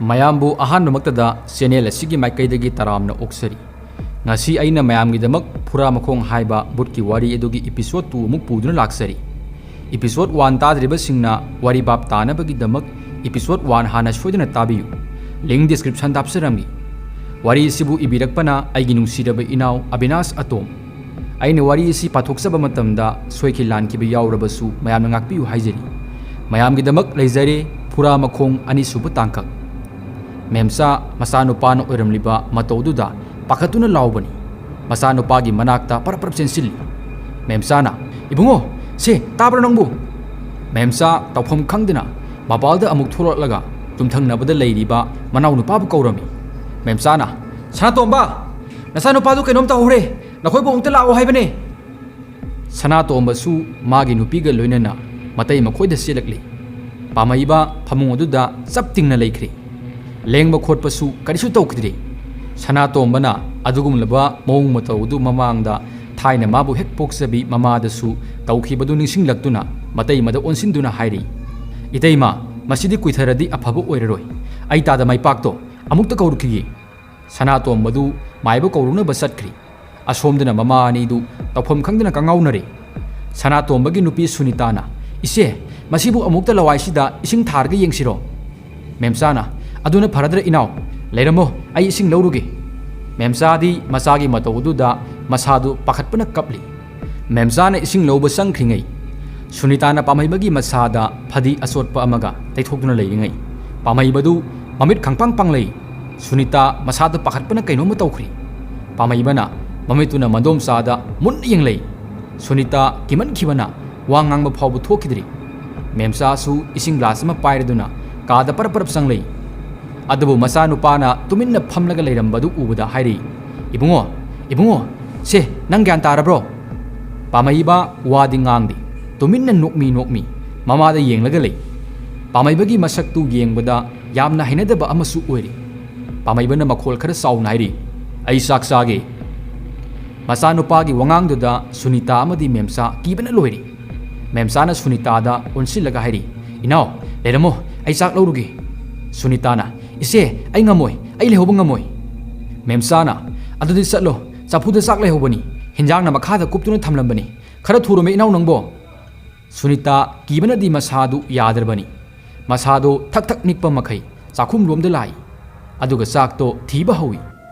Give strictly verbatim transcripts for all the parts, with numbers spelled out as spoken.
ꯃꯌꯥꯝꯕꯨ ꯑꯍꯥꯟꯕꯃꯛꯇꯗ ꯆꯦꯅꯦꯜ ꯑꯁꯤꯒꯤ ꯃꯥꯏꯀꯩꯗꯒꯤ ꯇꯔꯥꯝꯅ ꯑꯣꯛꯆꯔꯤ꯫ ꯉꯁꯤ ꯑꯩꯅ ꯃꯌꯥꯝꯒꯤꯗꯃꯛ ꯐꯨꯔꯥ ꯃꯈꯣꯡ ꯍꯥꯏꯕ ꯕꯨꯠꯀꯤ ꯋꯥꯔꯤ ꯑꯗꯨꯒꯤ ꯏꯄꯤꯁꯣꯗ ꯇꯨ ꯑꯃꯨꯛ ꯄꯨꯗꯨꯅ ꯂꯥꯛꯆꯔꯤ꯫ ꯏꯄꯤꯁꯣꯗ ꯋꯥꯟ ꯇꯥꯗ꯭ꯔꯤꯕꯁꯤꯡꯅ ꯋꯥꯔꯤ ꯚꯥꯞ ꯇꯥꯅꯕꯒꯤꯗꯃꯛ ꯏꯄꯤꯁꯣꯗ ꯋꯥꯟ ꯍꯥꯟꯅ ꯁꯣꯏꯗꯅ ꯇꯥꯕꯤꯌꯨ꯫ ꯂꯤꯡ ꯗꯤꯁꯀ꯭ꯔꯤꯞꯁꯟꯗ ꯍꯥꯞꯆꯔꯝꯃꯤ꯫ ꯋꯥꯔꯤ ꯑꯁꯤꯕꯨ ꯏꯕꯤꯔꯛꯄꯅ ꯑꯩꯒꯤ ꯅꯨꯡꯁꯤꯔꯕ ꯏꯅꯥꯎ ꯑꯕꯤꯅꯥꯁ ꯑꯇꯣꯝ꯫ ꯑꯩꯅ ꯋꯥꯔꯤ ꯑꯁꯤ ꯄꯥꯊꯣꯛꯆꯕ ꯃꯇꯝꯗ ꯁꯣꯏꯈꯤ ꯂꯥꯟꯈꯤꯕ ꯌꯥꯎꯔꯕꯁꯨ ꯃꯌꯥꯝꯅ ꯉꯥꯛꯄꯤꯌꯨ ꯍꯥꯏꯖꯔꯤ꯫ ꯃꯌꯥꯝꯒꯤꯗꯃꯛ ꯂꯩꯖꯔꯦ ꯐꯨꯔꯥ ꯃꯈꯣꯡ ꯑꯅꯤꯁꯨꯕ ꯇꯥꯡꯀꯛ꯫ ꯃꯦꯝꯆꯥ ꯃꯆꯥꯅꯨꯄꯥꯅ ꯑꯣꯏꯔꯝꯂꯤꯕ ꯃꯇꯧꯗꯨꯗ ꯄꯥꯈꯠꯇꯨꯅ ꯂꯥꯎꯕꯅꯤ꯫ ꯃꯆꯥꯅꯨꯄꯥꯒꯤ ꯃꯅꯥꯛꯇ ꯄꯔꯞ ꯄꯔꯞ ꯆꯦꯟꯁꯤꯜꯂꯤ꯫ ꯃꯦꯝꯆꯥꯅ, "ꯏꯕꯨꯡꯉꯣ, ꯁꯦ, ꯇꯥꯕ꯭ꯔꯥ ꯅꯪꯕꯨ?" ꯃꯦꯝꯆꯥ ꯇꯧꯐꯝ ꯈꯪꯗꯅ ꯃꯄꯥꯜꯗ ꯑꯃꯨꯛ ꯊꯣꯛꯂꯛꯂꯒ ꯌꯨꯝꯊꯪꯅꯕꯗ ꯂꯩꯔꯤꯕ ꯃꯅꯥꯎꯅꯨꯄꯥꯕꯨ ꯀꯧꯔꯝꯃꯤ꯫ ꯃꯦꯝꯆꯥꯅ, "ꯁꯅꯥꯇꯣꯝꯕ, ꯅꯆꯥꯅꯨꯄꯥꯗꯨ ꯀꯩꯅꯣꯝ ꯇꯧꯍꯧꯔꯦ, ꯅꯈꯣꯏꯕꯨ ꯑꯃꯨꯛꯇ ꯂꯥꯛꯑꯣ ꯍꯥꯏꯕꯅꯦ꯫" ꯁꯅꯥꯇꯣꯝꯕꯁꯨ ꯃꯥꯒꯤ ꯅꯨꯄꯤꯒ ꯂꯣꯏꯅꯅ ꯃꯇꯩ ꯃꯈꯣꯏꯗ ꯆꯦꯜꯂꯛꯂꯤ꯫ ꯄꯥꯃꯩꯕ ꯐꯃꯨꯡ ꯑꯗꯨꯗ ꯆꯞ ꯇꯤꯡꯅ ꯂꯩꯈ꯭ꯔꯦ꯫ ꯂꯦꯡꯕ ꯈꯣꯠꯄꯁꯨ ꯀꯔꯤꯁꯨ ꯇꯧꯈꯤꯗ꯭ꯔꯦ꯫ ꯁꯅꯥꯇꯣꯝꯕꯅ ꯑꯗꯨꯒꯨꯝꯂꯕ ꯃꯑꯣꯡ ꯃꯇꯧ ꯑꯗꯨ ꯃꯃꯥꯡꯗ ꯊꯥꯏꯅ ꯃꯥꯕꯨ ꯍꯦꯛ ꯄꯣꯛꯆꯕꯤ ꯃꯃꯥꯗꯁꯨ ꯇꯧꯈꯤꯕꯗꯨ ꯅꯤꯡꯁꯤꯡꯂꯛꯇꯨꯅ ꯃꯇꯩꯃꯗ ꯑꯣꯟꯁꯤꯟꯗꯨꯅ ꯍꯥꯏꯔꯤ, "ꯏꯇꯩꯃ, ꯃꯁꯤꯗꯤ ꯀꯨꯏꯊꯔꯗꯤ ꯑꯐꯕ ꯑꯣꯏꯔꯔꯣꯏ꯫ ꯑꯩ ꯇꯥꯗ ꯃꯥꯏꯄꯥꯛꯇꯣ ꯑꯃꯨꯛꯇ ꯀꯧꯔꯨꯈꯤꯒꯦ꯫" ꯁꯅꯥꯇꯣꯝꯕꯗꯨ ꯃꯥꯏꯕ ꯀꯧꯔꯨꯅꯕ ꯆꯠꯈ꯭ꯔꯤ꯫ ꯑꯁꯣꯝꯗꯅ ꯃꯃꯥ ꯑꯅꯤꯗꯨ ꯇꯧꯐꯝ ꯈꯪꯗꯅ ꯀꯉꯥꯎꯅꯔꯦ꯫ ꯁꯅꯥꯇꯣꯝꯕꯒꯤ ꯅꯨꯄꯤ ꯁꯨꯅꯤꯇꯥꯅ, "ꯏꯆꯦ, ꯃꯁꯤꯕꯨ ꯑꯃꯨꯛꯇ ꯂꯋꯥꯏꯁꯤꯗ ꯏꯁꯤꯡ ꯊꯥꯔꯒ ꯌꯦꯡꯁꯤꯔꯣ?" ꯃꯦꯝꯆꯥꯅ, "ꯑꯗꯨꯅ ꯐꯔꯗ꯭ꯔ ꯏꯅꯥꯎ? ꯂꯩꯔꯝꯃꯣ, ꯑꯩ ꯏꯁꯤꯡ ꯂꯧꯔꯨꯒꯦ꯫" ꯃꯦꯝꯆꯥꯗꯤ ꯃꯆꯥꯒꯤ ꯃꯇꯧ ꯑꯗꯨꯗ ꯃꯁꯥꯗꯨ ꯄꯥꯈꯠꯄꯅ ꯀꯞꯂꯤ꯫ ꯃꯦꯝꯆꯥꯅ ꯏꯁꯤꯡ ꯂꯧꯕ ꯆꯪꯈ꯭ꯔꯤꯉꯩ, ꯁꯨꯅꯤꯇꯥꯅ ꯄꯥꯃꯩꯕꯒꯤ ꯃꯁꯥꯗ ꯐꯗꯤ ꯑꯆꯣꯠꯄ ꯑꯃꯒ ꯇꯩꯊꯣꯛꯇꯨꯅ ꯂꯩꯔꯤꯉꯩ, ꯄꯥꯃꯩꯕꯗꯨ ꯃꯃꯤꯠ ꯈꯪꯄꯥꯡ ꯄꯥꯡꯂꯩ꯫ ꯁꯨꯅꯤꯇꯥ ꯃꯁꯥꯗ ꯄꯥꯈꯠꯄꯅ ꯀꯩꯅꯣꯝꯃ ꯇꯧꯈ꯭ꯔꯤ꯫ ꯄꯥꯃꯩꯕꯅ ꯃꯃꯤꯠꯇꯨꯅ ꯃꯗꯣꯝꯆꯥꯗ ꯃꯨꯟꯅ ꯌꯦꯡꯂꯩ꯫ ꯁꯨꯅꯤꯇꯥ ꯀꯤꯃꯟꯈꯤꯕꯅ ꯋꯥ ꯉꯥꯡꯕ ꯐꯥꯎꯕ ꯊꯣꯛꯈꯤꯗ꯭ꯔꯤ꯫ ꯃꯦꯝꯆꯥꯁꯨ ꯏꯁꯤꯡ ꯒ꯭ꯂꯥꯁ ꯑꯃ ꯄꯥꯏꯔꯗꯨꯅ ꯀꯥꯗ ꯄꯔꯞ ꯄꯔꯞ ꯆꯪꯂꯩ꯫ ꯑꯗꯨꯕꯨ ꯃꯆꯥꯅꯨꯄꯥꯅ ꯇꯨꯃꯤꯟꯅ ꯐꯝꯂꯒ ꯂꯩꯔꯝꯕꯗꯨ ꯎꯕꯗ ꯍꯥꯏꯔꯤ, "ꯏꯕꯨꯡꯉꯣ, ꯏꯕꯨꯡꯉꯣ, ꯁꯦ, ꯅꯪ ꯒ꯭ꯌꯥꯟ ꯇꯥꯔꯕ꯭ꯔꯣ?" ꯄꯥꯃꯩꯕ ꯋꯥꯗꯤ ꯉꯥꯡꯗꯦ, ꯇꯨꯃꯤꯟꯅ ꯅꯣꯛꯃꯤ ꯅꯣꯛꯃꯤ ꯃꯃꯥꯗ ꯌꯦꯡꯂꯒ ꯂꯩ꯫ ꯄꯥꯃꯩꯕꯒꯤ ꯃꯁꯛꯇꯨ ꯌꯦꯡꯕꯗ ꯌꯥꯝꯅ ꯍꯩꯅꯗꯕ ꯑꯃꯁꯨ ꯑꯣꯏꯔꯤ꯫ ꯄꯥꯃꯩꯕꯅ ꯃꯈꯣꯜ ꯈꯔ ꯆꯥꯎꯅ ꯍꯥꯏꯔꯤ, "ꯑꯩ ꯆꯥꯛ ꯆꯥꯒꯦ꯫" ꯃꯆꯥꯅꯨꯄꯥꯒꯤ ꯋꯥꯉꯥꯡꯗꯨꯗ ꯁꯨꯅꯤꯇꯥ ꯑꯃꯗꯤ ꯃꯦꯝꯆꯥ ꯀꯤꯕꯅ ꯂꯣꯏꯔꯤ꯫ ꯃꯦꯝꯆꯥꯅ ꯁꯨꯅꯤꯇꯥꯗ ꯑꯣꯟꯁꯤꯜꯂꯒ ꯍꯥꯏꯔꯤ, "ꯏꯅꯥꯎ, ꯂꯩꯔꯝꯃꯣ, ꯑꯩ ꯆꯥꯛ ꯂꯧꯔꯨꯒꯦ꯫" ꯁꯨꯅꯤꯇꯥꯅ, "ꯏꯆꯦ, ꯑꯩ ꯉꯝꯃꯣꯏ, ꯑꯩ ꯂꯩꯍꯧꯕ ꯉꯝꯃꯣꯏ꯫" ꯃꯦꯝꯆꯥꯅ, "ꯑꯗꯨꯗꯤ ꯆꯠꯂꯣ, ꯆꯐꯨꯗ ꯆꯥꯛ ꯂꯩꯍꯧꯕꯅꯤ, ꯍꯤꯟꯖꯥꯡꯅ ꯃꯈꯥꯗ ꯀꯨꯞꯇꯨꯅ ꯊꯝꯂꯝꯕꯅꯤ, ꯈꯔ ꯊꯨꯔꯣꯃꯦ ꯏꯅꯥꯎ ꯅꯪꯕꯣ꯫" ꯁꯨꯅꯤꯇꯥ ꯀꯤꯕꯅꯗꯤ ꯃꯁꯥꯗꯨ ꯌꯥꯗ꯭ꯔꯕꯅꯤ꯫ ꯃꯁꯥꯗꯣ ꯊꯛ ꯊꯛ ꯅꯤꯛꯄ ꯃꯈꯩ ꯆꯥꯛꯈꯨꯝꯂꯣꯝꯗ ꯂꯥꯛꯏ꯫ ꯑꯗꯨꯒ ꯆꯥꯛꯇꯣ ꯊꯤꯕ ꯍꯧꯏ꯫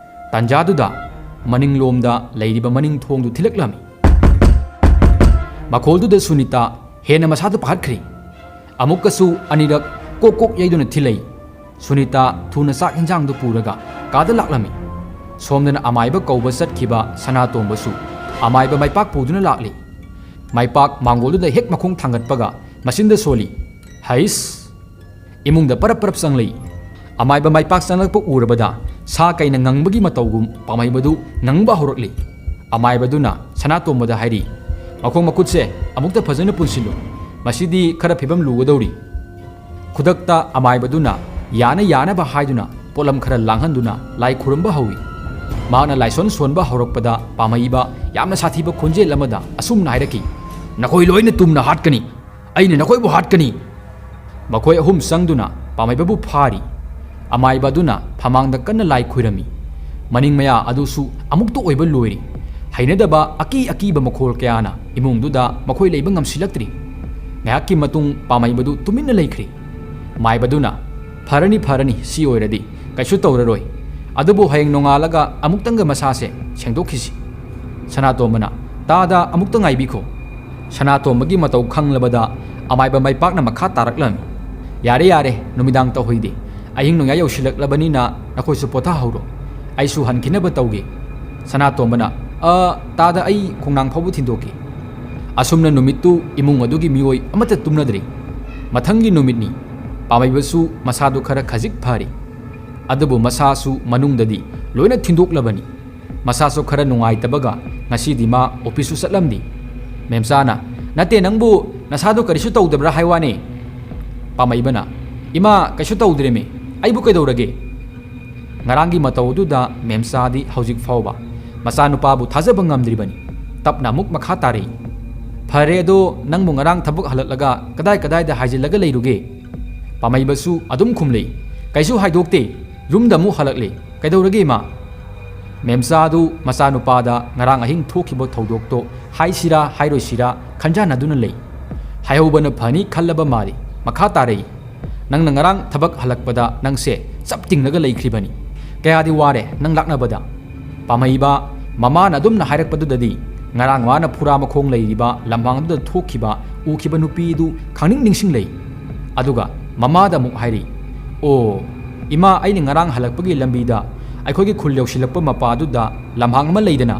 ꯇꯥꯟꯖꯥꯗꯨꯗ ꯃꯅꯤꯡꯂꯣꯝꯗ ꯂꯩꯔꯤꯕ ꯃꯅꯤꯡ ꯊꯣꯡꯗꯨ ꯊꯤꯜꯂꯛꯂꯝꯃꯤ꯫ ꯃꯈꯣꯜꯗꯨꯗ ꯁꯨꯅꯤꯇꯥ ꯍꯦꯟꯅ ꯃꯁꯥꯗꯨ ꯄꯥꯈꯠꯈ꯭ꯔꯤ꯫ ꯑꯃꯨꯛꯀꯁꯨ ꯑꯅꯤꯔꯛ ꯀꯣꯛ ꯀꯣꯛ ꯌꯩꯗꯨꯅ ꯊꯤꯜꯂꯛꯏ꯫ ꯁꯨꯅꯤꯇꯥ ꯊꯨꯅ ꯆꯥꯛ ꯍꯤꯟꯖꯥꯡꯗꯨ ꯄꯨꯔꯒ ꯀꯥꯗ ꯂꯥꯛꯂꯝꯃꯤ꯫ ꯁꯣꯝꯗꯅ ꯑꯃꯥꯏꯕ ꯀꯧꯕ ꯆꯠꯈꯤꯕ ꯁꯅꯥꯇꯣꯝꯕꯁꯨ ꯑꯃꯥꯏꯕ ꯃꯥꯏꯄꯥꯛ ꯄꯨꯗꯨꯅ ꯂꯥꯛꯂꯤ꯫ ꯃꯥꯏꯄꯥꯛ ꯃꯥꯡꯒꯣꯜꯗꯨꯗ ꯍꯦꯛ ꯃꯈꯣꯡ ꯊꯥꯡꯒꯠꯄꯒ ꯃꯆꯤꯟꯗ ꯁꯣꯜꯂꯤ꯫ ꯍꯩꯁ! ꯏꯃꯨꯡꯗ ꯄꯔꯞ ꯄꯔꯞ ꯆꯪꯂꯛꯏ꯫ ꯑꯃꯥꯏꯕ ꯃꯥꯏꯄꯥꯛ ꯆꯪꯂꯛꯄ ꯎꯔꯕꯗ ꯁꯥ ꯀꯩꯅ ꯉꯪꯕꯒꯤ ꯃꯇꯧꯒꯨꯝ ꯄꯥꯝꯍꯩꯕꯗꯨ ꯉꯪꯕ ꯍꯧꯔꯛꯂꯤ꯫ ꯑꯃꯥꯏꯕꯗꯨꯅ ꯁꯅꯥꯇꯣꯝꯕꯗ ꯍꯥꯏꯔꯤ, "ꯃꯈꯣꯡ ꯃꯈꯨꯠꯁꯦ ꯑꯃꯨꯛꯇ ꯐꯖꯅ ꯄꯨꯟꯁꯤꯜꯂꯨ꯫ ꯃꯁꯤꯗꯤ ꯈꯔ ꯐꯤꯕꯝ ꯂꯨꯒꯗꯧꯔꯤ꯫" ꯈꯨꯗꯛꯇ ꯑꯃꯥꯏꯕꯗꯨꯅ ꯌꯥꯅ ꯌꯥꯅꯕ ꯍꯥꯏꯗꯨꯅ ꯄꯣꯠꯂꯝ ꯈꯔ ꯂꯥꯡꯍꯟꯗꯨꯅ ꯂꯥꯏ ꯈꯨꯔꯨꯝꯕ ꯍꯧꯏ꯫ ꯃꯍꯥꯛꯅ ꯂꯥꯏꯁꯣꯟ ꯁꯣꯟꯕ ꯍꯧꯔꯛꯄꯗ ꯄꯥꯝꯍꯩꯕ ꯌꯥꯝꯅ ꯁꯥꯊꯤꯕ ꯈꯣꯟꯖꯦꯜ ꯑꯃꯗ ꯑꯁꯨꯝꯅ ꯍꯥꯏꯔꯛꯈꯤ, "ꯅꯈꯣꯏ ꯂꯣꯏꯅ ꯇꯨꯝꯅ ꯍꯥꯠꯀꯅꯤ꯫ ꯑꯩꯅ ꯅꯈꯣꯏꯕꯨ ꯍꯥꯠꯀꯅꯤ!" ꯃꯈꯣꯏ ꯑꯍꯨꯝ ꯆꯪꯗꯨꯅ ꯄꯥꯝꯍꯩꯕꯕꯨ ꯐꯥꯔꯤ꯫ ꯑꯃꯥꯏꯕ ꯑꯗꯨꯅ ꯐꯃꯥꯡꯗ ꯀꯟꯅ ꯂꯥꯏ ꯈꯨꯔꯝꯃꯤ꯫ ꯃꯅꯤꯡ ꯃꯌꯥ ꯑꯗꯨꯁꯨ ꯑꯃꯨꯛꯇ ꯑꯣꯏꯕ ꯂꯣꯏꯔꯤ꯫ ꯍꯩꯅꯗꯕ ꯑꯀꯤ ꯑꯀꯤꯕ ꯃꯈꯣꯜ ꯀꯌꯥꯅ ꯏꯃꯨꯡꯗꯨꯗ ꯃꯈꯣꯏ ꯂꯩꯕ ꯉꯝꯁꯤꯜꯂꯛꯇ꯭ꯔꯤ꯫ ꯉꯥꯏꯍꯥꯛꯀꯤ ꯃꯇꯨꯡ ꯄꯥꯝꯍꯩꯕꯗꯨ ꯇꯨꯃꯤꯟꯅ ꯂꯩꯈ꯭ꯔꯤ꯫ ꯃꯥꯏꯕꯗꯨꯅ, "ꯐꯔꯅꯤ, ꯐꯔꯅꯤ, ꯁꯤ ꯑꯣꯏꯔꯗꯤ ꯀꯩꯁꯨ ꯇꯧꯔꯔꯣꯏ꯫ ꯑꯗꯨꯕꯨ ꯍꯌꯦꯡ ꯅꯣꯡꯉꯥꯜꯂꯒ ꯑꯃꯨꯛꯇꯪꯒ ꯃꯁꯥꯁꯦ ꯁꯦꯡꯗꯣꯛꯈꯤꯁꯤ꯫" ꯁꯅꯥꯇꯣꯝꯕꯅ, "ꯇꯥꯗ, ꯑꯃꯨꯛꯇ ꯉꯥꯏꯕꯤꯈꯣ꯫" ꯁꯅꯥꯇꯣꯝꯕꯒꯤ ꯃꯇꯧ ꯈꯪꯂꯕꯗ ꯑꯃꯥꯏꯕ ꯃꯥꯏꯄꯥꯛꯅ ꯃꯈꯥ ꯇꯥꯔꯛꯂꯝꯃꯤ꯫ "ꯌꯥꯔꯦ, ꯌꯥꯔꯦ, ꯅꯨꯃꯤꯗꯥꯡ ꯇꯧꯍꯩꯗꯦ꯫ ꯑꯍꯤꯡ ꯅꯣꯡꯌꯥꯏ ꯌꯧꯁꯤꯜꯂꯛꯂꯕꯅꯤꯅ ꯅꯈꯣꯏꯁꯨ ꯄꯣꯊꯥꯍꯧꯔꯣ꯫ ꯑꯩꯁꯨ ꯍꯟꯈꯤꯅꯕ ꯇꯧꯒꯦ꯫" ꯁꯅꯥꯇꯣꯝꯕꯅ, "ꯑ, ꯇꯥꯗ, ꯑꯩ ꯈꯣꯡꯅꯥꯡ ꯐꯥꯎꯕ ꯊꯤꯟꯗꯣꯛꯀꯦ꯫" ꯑꯁꯨꯝꯅ ꯅꯨꯃꯤꯠꯇꯨ ꯏꯃꯨꯡ ꯑꯗꯨꯒꯤ ꯃꯤꯑꯣꯏ ꯑꯃꯠꯇ ꯇꯨꯝꯅꯗ꯭ꯔꯤ꯫ ꯃꯊꯪꯒꯤ ꯅꯨꯃꯤꯠꯅꯤ꯫ ꯄꯥꯝꯍꯩꯕꯁꯨ ꯃꯁꯥꯗꯨ ꯈꯔ ꯈꯖꯤꯛ ꯐꯔꯤ꯫ ꯑꯗꯨꯕꯨ ꯃꯁꯥꯁꯨ ꯃꯅꯨꯡꯗꯗꯤ ꯂꯣꯏꯅ ꯊꯤꯟꯗꯣꯛꯂꯕꯅꯤ꯫ ꯃꯁꯥꯁꯨ ꯈꯔ ꯅꯨꯡꯉꯥꯏꯇꯕꯒ ꯉꯁꯤꯗꯤ ꯃꯥ ꯑꯣꯐꯤꯁꯁꯨ ꯆꯠꯂꯝꯗꯦ꯫ ꯃꯦꯝꯆꯥꯅ, "ꯅꯠꯇꯦ, ꯅꯪꯕꯨ ꯅꯁꯥꯗꯨ ꯀꯔꯤꯁꯨ ꯇꯧꯗꯕ꯭ꯔꯥ ꯍꯥꯏ ꯋꯥꯅꯦ?" ꯄꯥꯝꯍꯩꯕꯅ, "ꯏꯃꯥ, ꯀꯩꯁꯨ ꯇꯧꯗ꯭ꯔꯦꯃꯤ, ꯑꯩꯕꯨ ꯀꯩꯗꯧꯔꯒꯦ?" ꯉꯔꯥꯡꯒꯤ ꯃꯇꯧ ꯑꯗꯨꯗ ꯃꯦꯝꯆꯥꯗꯤ ꯍꯧꯖꯤꯛ ꯐꯥꯎꯕ ꯃꯆꯥꯅꯨꯄꯥꯕꯨ ꯊꯥꯖꯕ ꯉꯝꯗ꯭ꯔꯤꯕꯅꯤ꯫ ꯇꯞꯅ ꯑꯃꯨꯛ ꯃꯈꯥ ꯇꯥꯔꯛꯏ, "ꯐꯔꯦ, ꯑꯗꯣ ꯅꯪꯕꯨ ꯉꯔꯥꯡ ꯊꯕꯛ ꯍꯜꯂꯛꯂꯒ ꯀꯗꯥꯏ ꯀꯗꯥꯏꯗ ꯍꯥꯏꯖꯤꯜꯂꯒ ꯂꯩꯔꯨꯒꯦ?" ꯄꯥꯝꯍꯩꯕꯁꯨ ꯑꯗꯨꯝ ꯈꯨꯝꯂꯛꯏ, "ꯀꯩꯁꯨ ꯍꯥꯏꯗꯣꯛꯇꯦ꯫ ꯌꯨꯝꯗ ꯑꯃꯨꯛ ꯍꯜꯂꯛꯂꯦ꯫ ꯀꯩꯗꯧꯔꯒꯦ, ꯏꯃꯥ?" ꯃꯦꯝꯆꯥꯗꯨ ꯃꯆꯥꯅꯨꯄꯥꯗ ꯉꯔꯥꯡ ꯑꯍꯤꯡ ꯊꯣꯛꯈꯤꯕ ꯊꯧꯗꯣꯛꯇꯣ ꯍꯥꯏꯁꯤꯔꯥ ꯍꯥꯏꯔꯣꯏꯁꯤꯔꯥ ꯈꯟꯖꯥꯟꯅꯗꯨꯅ ꯂꯩ꯫ ꯍꯥꯏꯍꯧꯕꯅ ꯐꯅꯤ ꯈꯜꯂꯕ ꯃꯥꯜꯂꯤ꯫ ꯃꯈꯥ ꯇꯥꯔꯛꯏ, "ꯅꯪꯅ ꯉꯔꯥꯡ ꯊꯕꯛ ꯍꯜꯂꯛꯄꯗ ꯅꯪꯁꯦ ꯆꯞ ꯇꯤꯡꯂꯒ ꯂꯩꯈ꯭ꯔꯤꯕꯅꯤ꯫ ꯀꯌꯥꯗꯤ ꯋꯥꯔꯦ ꯅꯪ ꯂꯥꯛꯅꯕꯗ꯫" ꯄꯥꯃꯩꯕ ꯃꯃꯥꯅ ꯑꯗꯨꯝꯅ ꯍꯥꯏꯔꯛꯄꯗꯨꯗꯗꯤ ꯉꯔꯥꯡ ꯃꯥꯅ ꯐꯨꯔꯥ ꯃꯈꯣꯡ ꯂꯩꯔꯤꯕ ꯂꯝꯍꯥꯡꯗꯨꯗ ꯊꯣꯛꯈꯤꯕ, ꯎꯈꯤꯕ ꯅꯨꯄꯤꯗꯨ ꯈꯪꯅꯤꯡ ꯅꯤꯡꯁꯤꯡꯂꯩ꯫ ꯑꯗꯨꯒ ꯃꯃꯥꯗ ꯑꯃꯨꯛ ꯍꯥꯏꯔꯤ, "ꯑꯣ, ꯏꯃꯥ, ꯑꯩꯅ ꯉꯔꯥꯡ ꯍꯜꯂꯛꯄꯒꯤ ꯂꯝꯕꯤꯗ ꯑꯩꯈꯣꯏꯒꯤ ꯈꯨꯜ ꯌꯧꯁꯤꯜꯂꯛꯄ ꯃꯄꯥꯗꯨꯗ ꯂꯝꯍꯥꯡ ꯑꯃ ꯂꯩꯗꯅ,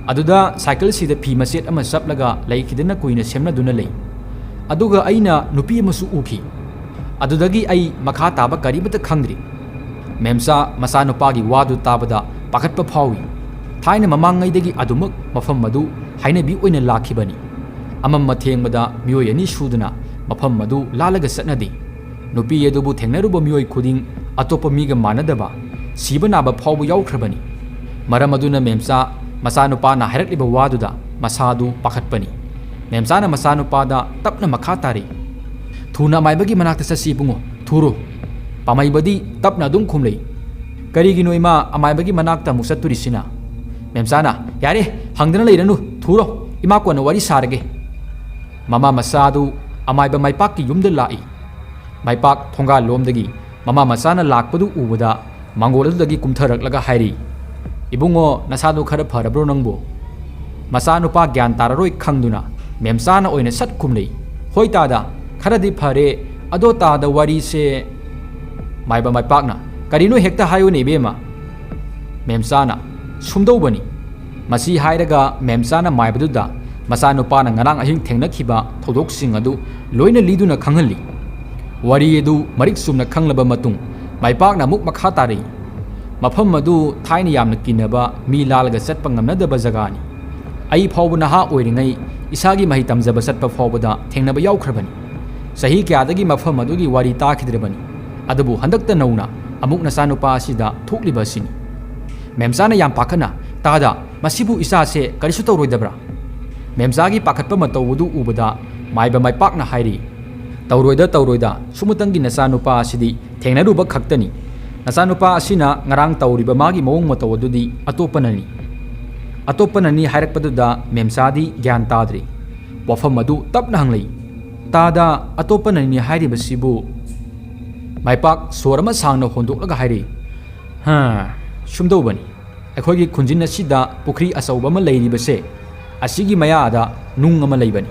ꯑꯗꯨꯗ ꯁꯥꯏꯀꯜꯁꯤꯗ ꯐꯤ ꯃꯆꯦꯠ ꯑꯃ ꯆꯞꯂꯒ ꯂꯩꯈꯤꯗꯅ ꯀꯨꯏꯅ ꯁꯦꯝꯅꯗꯨꯅ ꯂꯩ꯫ ꯑꯗꯨꯒ ꯑꯩꯅ ꯅꯨꯄꯤ ꯑꯃꯁꯨ ꯎꯈꯤ꯫ ꯑꯗꯨꯗꯒꯤ ꯑꯩ ꯃꯈꯥ ꯇꯥꯕ ꯀꯔꯤꯃꯠꯇ ꯈꯪꯗ꯭ꯔꯤ꯫" ꯃꯦꯝꯆꯥ ꯃꯆꯥꯅꯨꯄꯥꯒꯤ ꯋꯥꯗꯨ ꯇꯥꯕꯗ ꯄꯥꯈꯠꯄ ꯐꯥꯎꯏ꯫ ꯊꯥꯏꯅ ꯃꯃꯥꯡꯉꯩꯗꯒꯤ ꯑꯗꯨꯃꯛ ꯃꯐꯝ ꯑꯗꯨ ꯍꯥꯏꯅꯕꯤ ꯑꯣꯏꯅ ꯂꯥꯛꯈꯤꯕꯅꯤ꯫ ꯑꯃꯝ ꯑꯊꯦꯡꯕꯗ ꯃꯤꯑꯣꯏ ꯑꯅꯤ ꯁꯨꯗꯅ ꯃꯐꯝ ꯑꯗꯨ ꯂꯥꯜꯂꯒ ꯆꯠꯅꯗꯦ꯫ ꯅꯨꯄꯤ ꯑꯗꯨꯕꯨ ꯊꯦꯡꯅꯔꯨꯕ ꯃꯤꯑꯣꯏ ꯈꯨꯗꯤꯡ ꯑꯇꯣꯞꯄ ꯃꯤꯒ ꯃꯥꯟꯅꯗꯕ, ꯁꯤꯕ ꯅꯥꯕ ꯐꯥꯎꯕ ꯌꯥꯎꯈ꯭ꯔꯕꯅꯤ꯫ ꯃꯔꯝ ꯑꯗꯨꯅ ꯃꯦꯝꯆꯥ ꯃꯆꯥꯅꯨꯄꯥꯅ ꯍꯥꯏꯔꯛꯂꯤꯕ ꯋꯥꯗꯨꯗ ꯃꯁꯥꯗꯨ ꯄꯥꯈꯠꯄꯅꯤ꯫ ꯃꯦꯝꯆꯥꯅ ꯃꯆꯥꯅꯨꯄꯥꯗ ꯇꯞꯅ ꯃꯈꯥ ꯇꯥꯔꯤ, "ꯊꯨꯅ ꯑꯃꯥꯏꯕꯒꯤ ꯃꯅꯥꯛꯇ ꯆꯠꯁꯤ ꯏꯕꯨꯡꯉꯣ, ꯊꯨꯔꯣ꯫" ꯄꯥꯃꯩꯕꯗꯤ ꯇꯞꯅ ꯑꯗꯨꯝ ꯈꯨꯝꯂꯩ, "ꯀꯔꯤꯒꯤꯅꯣ ꯏꯃꯥ ꯑꯃꯥꯏꯕꯒꯤ ꯃꯅꯥꯛꯇ ꯑꯃꯨꯛ ꯆꯠꯇꯣꯔꯤꯁꯤꯅ?" ꯃꯦꯝꯆꯥꯅ, "ꯌꯥꯔꯦ, ꯍꯪꯗꯅ ꯂꯩꯔꯅꯨ, ꯊꯨꯔꯣ, ꯏꯃꯥ ꯀꯣꯟꯅ ꯋꯥꯔꯤ ꯁꯥꯔꯒꯦ꯫" ꯃꯃꯥ ꯃꯆꯥꯗꯨ ꯑꯃꯥꯏꯕ ꯃꯥꯏꯄꯥꯛꯀꯤ ꯌꯨꯝꯗ ꯂꯥꯛꯏ꯫ ꯃꯥꯏꯄꯥꯛ ꯊꯣꯡꯒꯥꯜ ꯂꯣꯝꯗꯒꯤ ꯃꯃꯥ ꯃꯆꯥꯅ ꯂꯥꯛꯄꯗꯨ ꯎꯕꯗ ꯃꯥꯡꯒꯣꯜ ꯑꯗꯨꯗꯒꯤ ꯀꯨꯝꯊꯔꯛꯂꯒ ꯍꯥꯏꯔꯤ, "ꯏꯕꯨꯡꯉꯣ, ꯅꯁꯥꯗꯨ ꯈꯔ ꯐꯔꯕ꯭ꯔꯣ ꯅꯪꯕꯨ?" ꯃꯆꯥꯅꯨꯄꯥ ꯒ꯭ꯌꯥꯟ ꯇꯥꯔꯔꯣꯏ ꯈꯪꯗꯨꯅ ꯃꯦꯝꯆꯥꯅ ꯑꯣꯏꯅ ꯁꯠ ꯈꯨꯝꯂꯩ, "ꯍꯣꯏ ꯇꯥꯗ, ꯈꯔꯗꯤ ꯐꯔꯦ꯫ ꯑꯗꯣ ꯇꯥꯗ, ꯋꯥꯔꯤꯁꯦ?" ꯃꯥꯏꯕ ꯃꯥꯏꯄꯥꯛꯅ, "ꯀꯔꯤꯅꯣ ꯍꯦꯛꯇ ꯍꯥꯏꯌꯨꯅꯦ ꯏꯕꯦꯝꯃ?" ꯃꯦꯝꯆꯥꯅ, "ꯁꯨꯝꯗꯧꯕꯅꯤ꯫" ꯃꯁꯤ ꯍꯥꯏꯔꯒ ꯃꯦꯝꯆꯥꯅ ꯃꯥꯏꯕꯗꯨꯗ ꯃꯆꯥꯅꯨꯄꯥꯅ ꯉꯔꯥꯡ ꯑꯍꯤꯡ ꯊꯦꯡꯅꯈꯤꯕ ꯊꯧꯗꯣꯛꯁꯤꯡ ꯑꯗꯨ ꯂꯣꯏꯅ ꯂꯤꯗꯨꯅ ꯈꯪꯍꯜꯂꯤ꯫ ꯋꯥꯔꯤ ꯑꯗꯨ ꯃꯔꯤꯛ ꯆꯨꯝꯅ ꯈꯪꯂꯕ ꯃꯇꯨꯡ ꯃꯥꯏꯄꯥꯛꯅ ꯑꯃꯨꯛ ꯃꯈꯥ ꯇꯥꯔꯛꯏ, "ꯃꯐꯝ ꯑꯗꯨ ꯊꯥꯏꯅ ꯌꯥꯝꯅ ꯀꯤꯅꯕ, ꯃꯤ ꯂꯥꯜꯂꯒ ꯆꯠꯄ ꯉꯝꯅꯗꯕ ꯖꯒꯥꯅꯤ꯫ ꯑꯩ ꯐꯥꯎꯕ ꯅꯍꯥ ꯑꯣꯏꯔꯤꯉꯩ ꯏꯁꯥꯒꯤ ꯃꯍꯩ ꯇꯝꯖꯕ ꯆꯠꯄ ꯐꯥꯎꯕꯗ ꯊꯦꯡꯅꯕ ꯌꯥꯎꯈ꯭ꯔꯕꯅꯤ꯫ ꯆꯍꯤ ꯀꯌꯥꯗꯒꯤ ꯃꯐꯝ ꯑꯗꯨꯒꯤ ꯋꯥꯔꯤ ꯇꯥꯈꯤꯗ꯭ꯔꯕꯅꯤ꯫ ꯑꯗꯨꯕꯨ ꯍꯟꯗꯛꯇ ꯅꯧꯅ ꯑꯃꯨꯛ ꯅꯆꯥꯅꯨꯄꯥ ꯑꯁꯤꯗ ꯊꯣꯛꯂꯤꯕ ꯑꯁꯤꯅꯤ꯫" ꯃꯦꯝꯆꯥꯅ ꯌꯥꯝ ꯄꯥꯈꯠꯅ, "ꯇꯥꯗ, ꯃꯁꯤꯕꯨ ꯏꯆꯥꯁꯦ ꯀꯔꯤꯁꯨ ꯇꯧꯔꯣꯏꯗꯕ꯭ꯔꯥ?" ꯃꯦꯝꯆꯥꯒꯤ ꯄꯥꯈꯠꯄ ꯃꯇꯧ ꯑꯗꯨ ꯎꯕꯗ ꯃꯥꯏꯕ ꯃꯥꯏꯄꯥꯛꯅ ꯍꯥꯏꯔꯤ, "ꯇꯧꯔꯣꯏꯗ, ꯇꯧꯔꯣꯏꯗ, ꯁꯨꯝꯃꯇꯪꯒꯤ ꯅꯆꯥꯅꯨꯄꯥ ꯑꯁꯤꯗꯤ ꯊꯦꯡꯅꯔꯨꯕ ꯈꯛꯇꯅꯤ꯫ ꯅꯆꯥꯅꯨꯄꯥ ꯑꯁꯤꯅ ꯉꯔꯥꯡ ꯇꯧꯔꯤꯕ ꯃꯥꯒꯤ ꯃꯑꯣꯡ ꯃꯇꯧ ꯑꯗꯨꯗꯤ ꯑꯇꯣꯞꯄꯅꯅꯤ꯫ ꯑꯇꯣꯞꯄꯅꯅꯤ ꯍꯥꯏꯔꯛꯄꯗꯨꯗ ꯃꯦꯝꯆꯥꯗꯤ ꯒ꯭ꯌꯥꯟ ꯇꯥꯗ꯭ꯔꯤ꯫ ꯋꯥꯐꯝ ꯑꯗꯨ ꯇꯞꯅ ꯍꯪꯂꯛꯏ꯫ "ꯇꯥꯗ, ꯑꯇꯣꯞꯄꯅꯅꯤ ꯍꯥꯏꯔꯤꯕꯁꯤꯕꯨ?" ꯃꯥꯏꯄꯥꯛ ꯁꯣꯔ ꯑꯃ ꯁꯥꯡꯅ ꯍꯣꯟꯗꯣꯛꯂꯒ ꯍꯥꯏꯔꯛꯏ꯫ "ꯍꯥ, ꯁꯨꯝꯗꯧꯕꯅꯤ꯫ ꯑꯩꯈꯣꯏꯒꯤ ꯈꯨꯟꯖꯤꯟ ꯑꯁꯤꯗ ꯄꯨꯈ꯭ꯔꯤ ꯑꯆꯧꯕ ꯑꯃ ꯂꯩꯔꯤꯕꯁꯦ, ꯑꯁꯤꯒꯤ ꯃꯌꯥꯗ ꯅꯨꯡ ꯑꯃ ꯂꯩꯕꯅꯤ꯫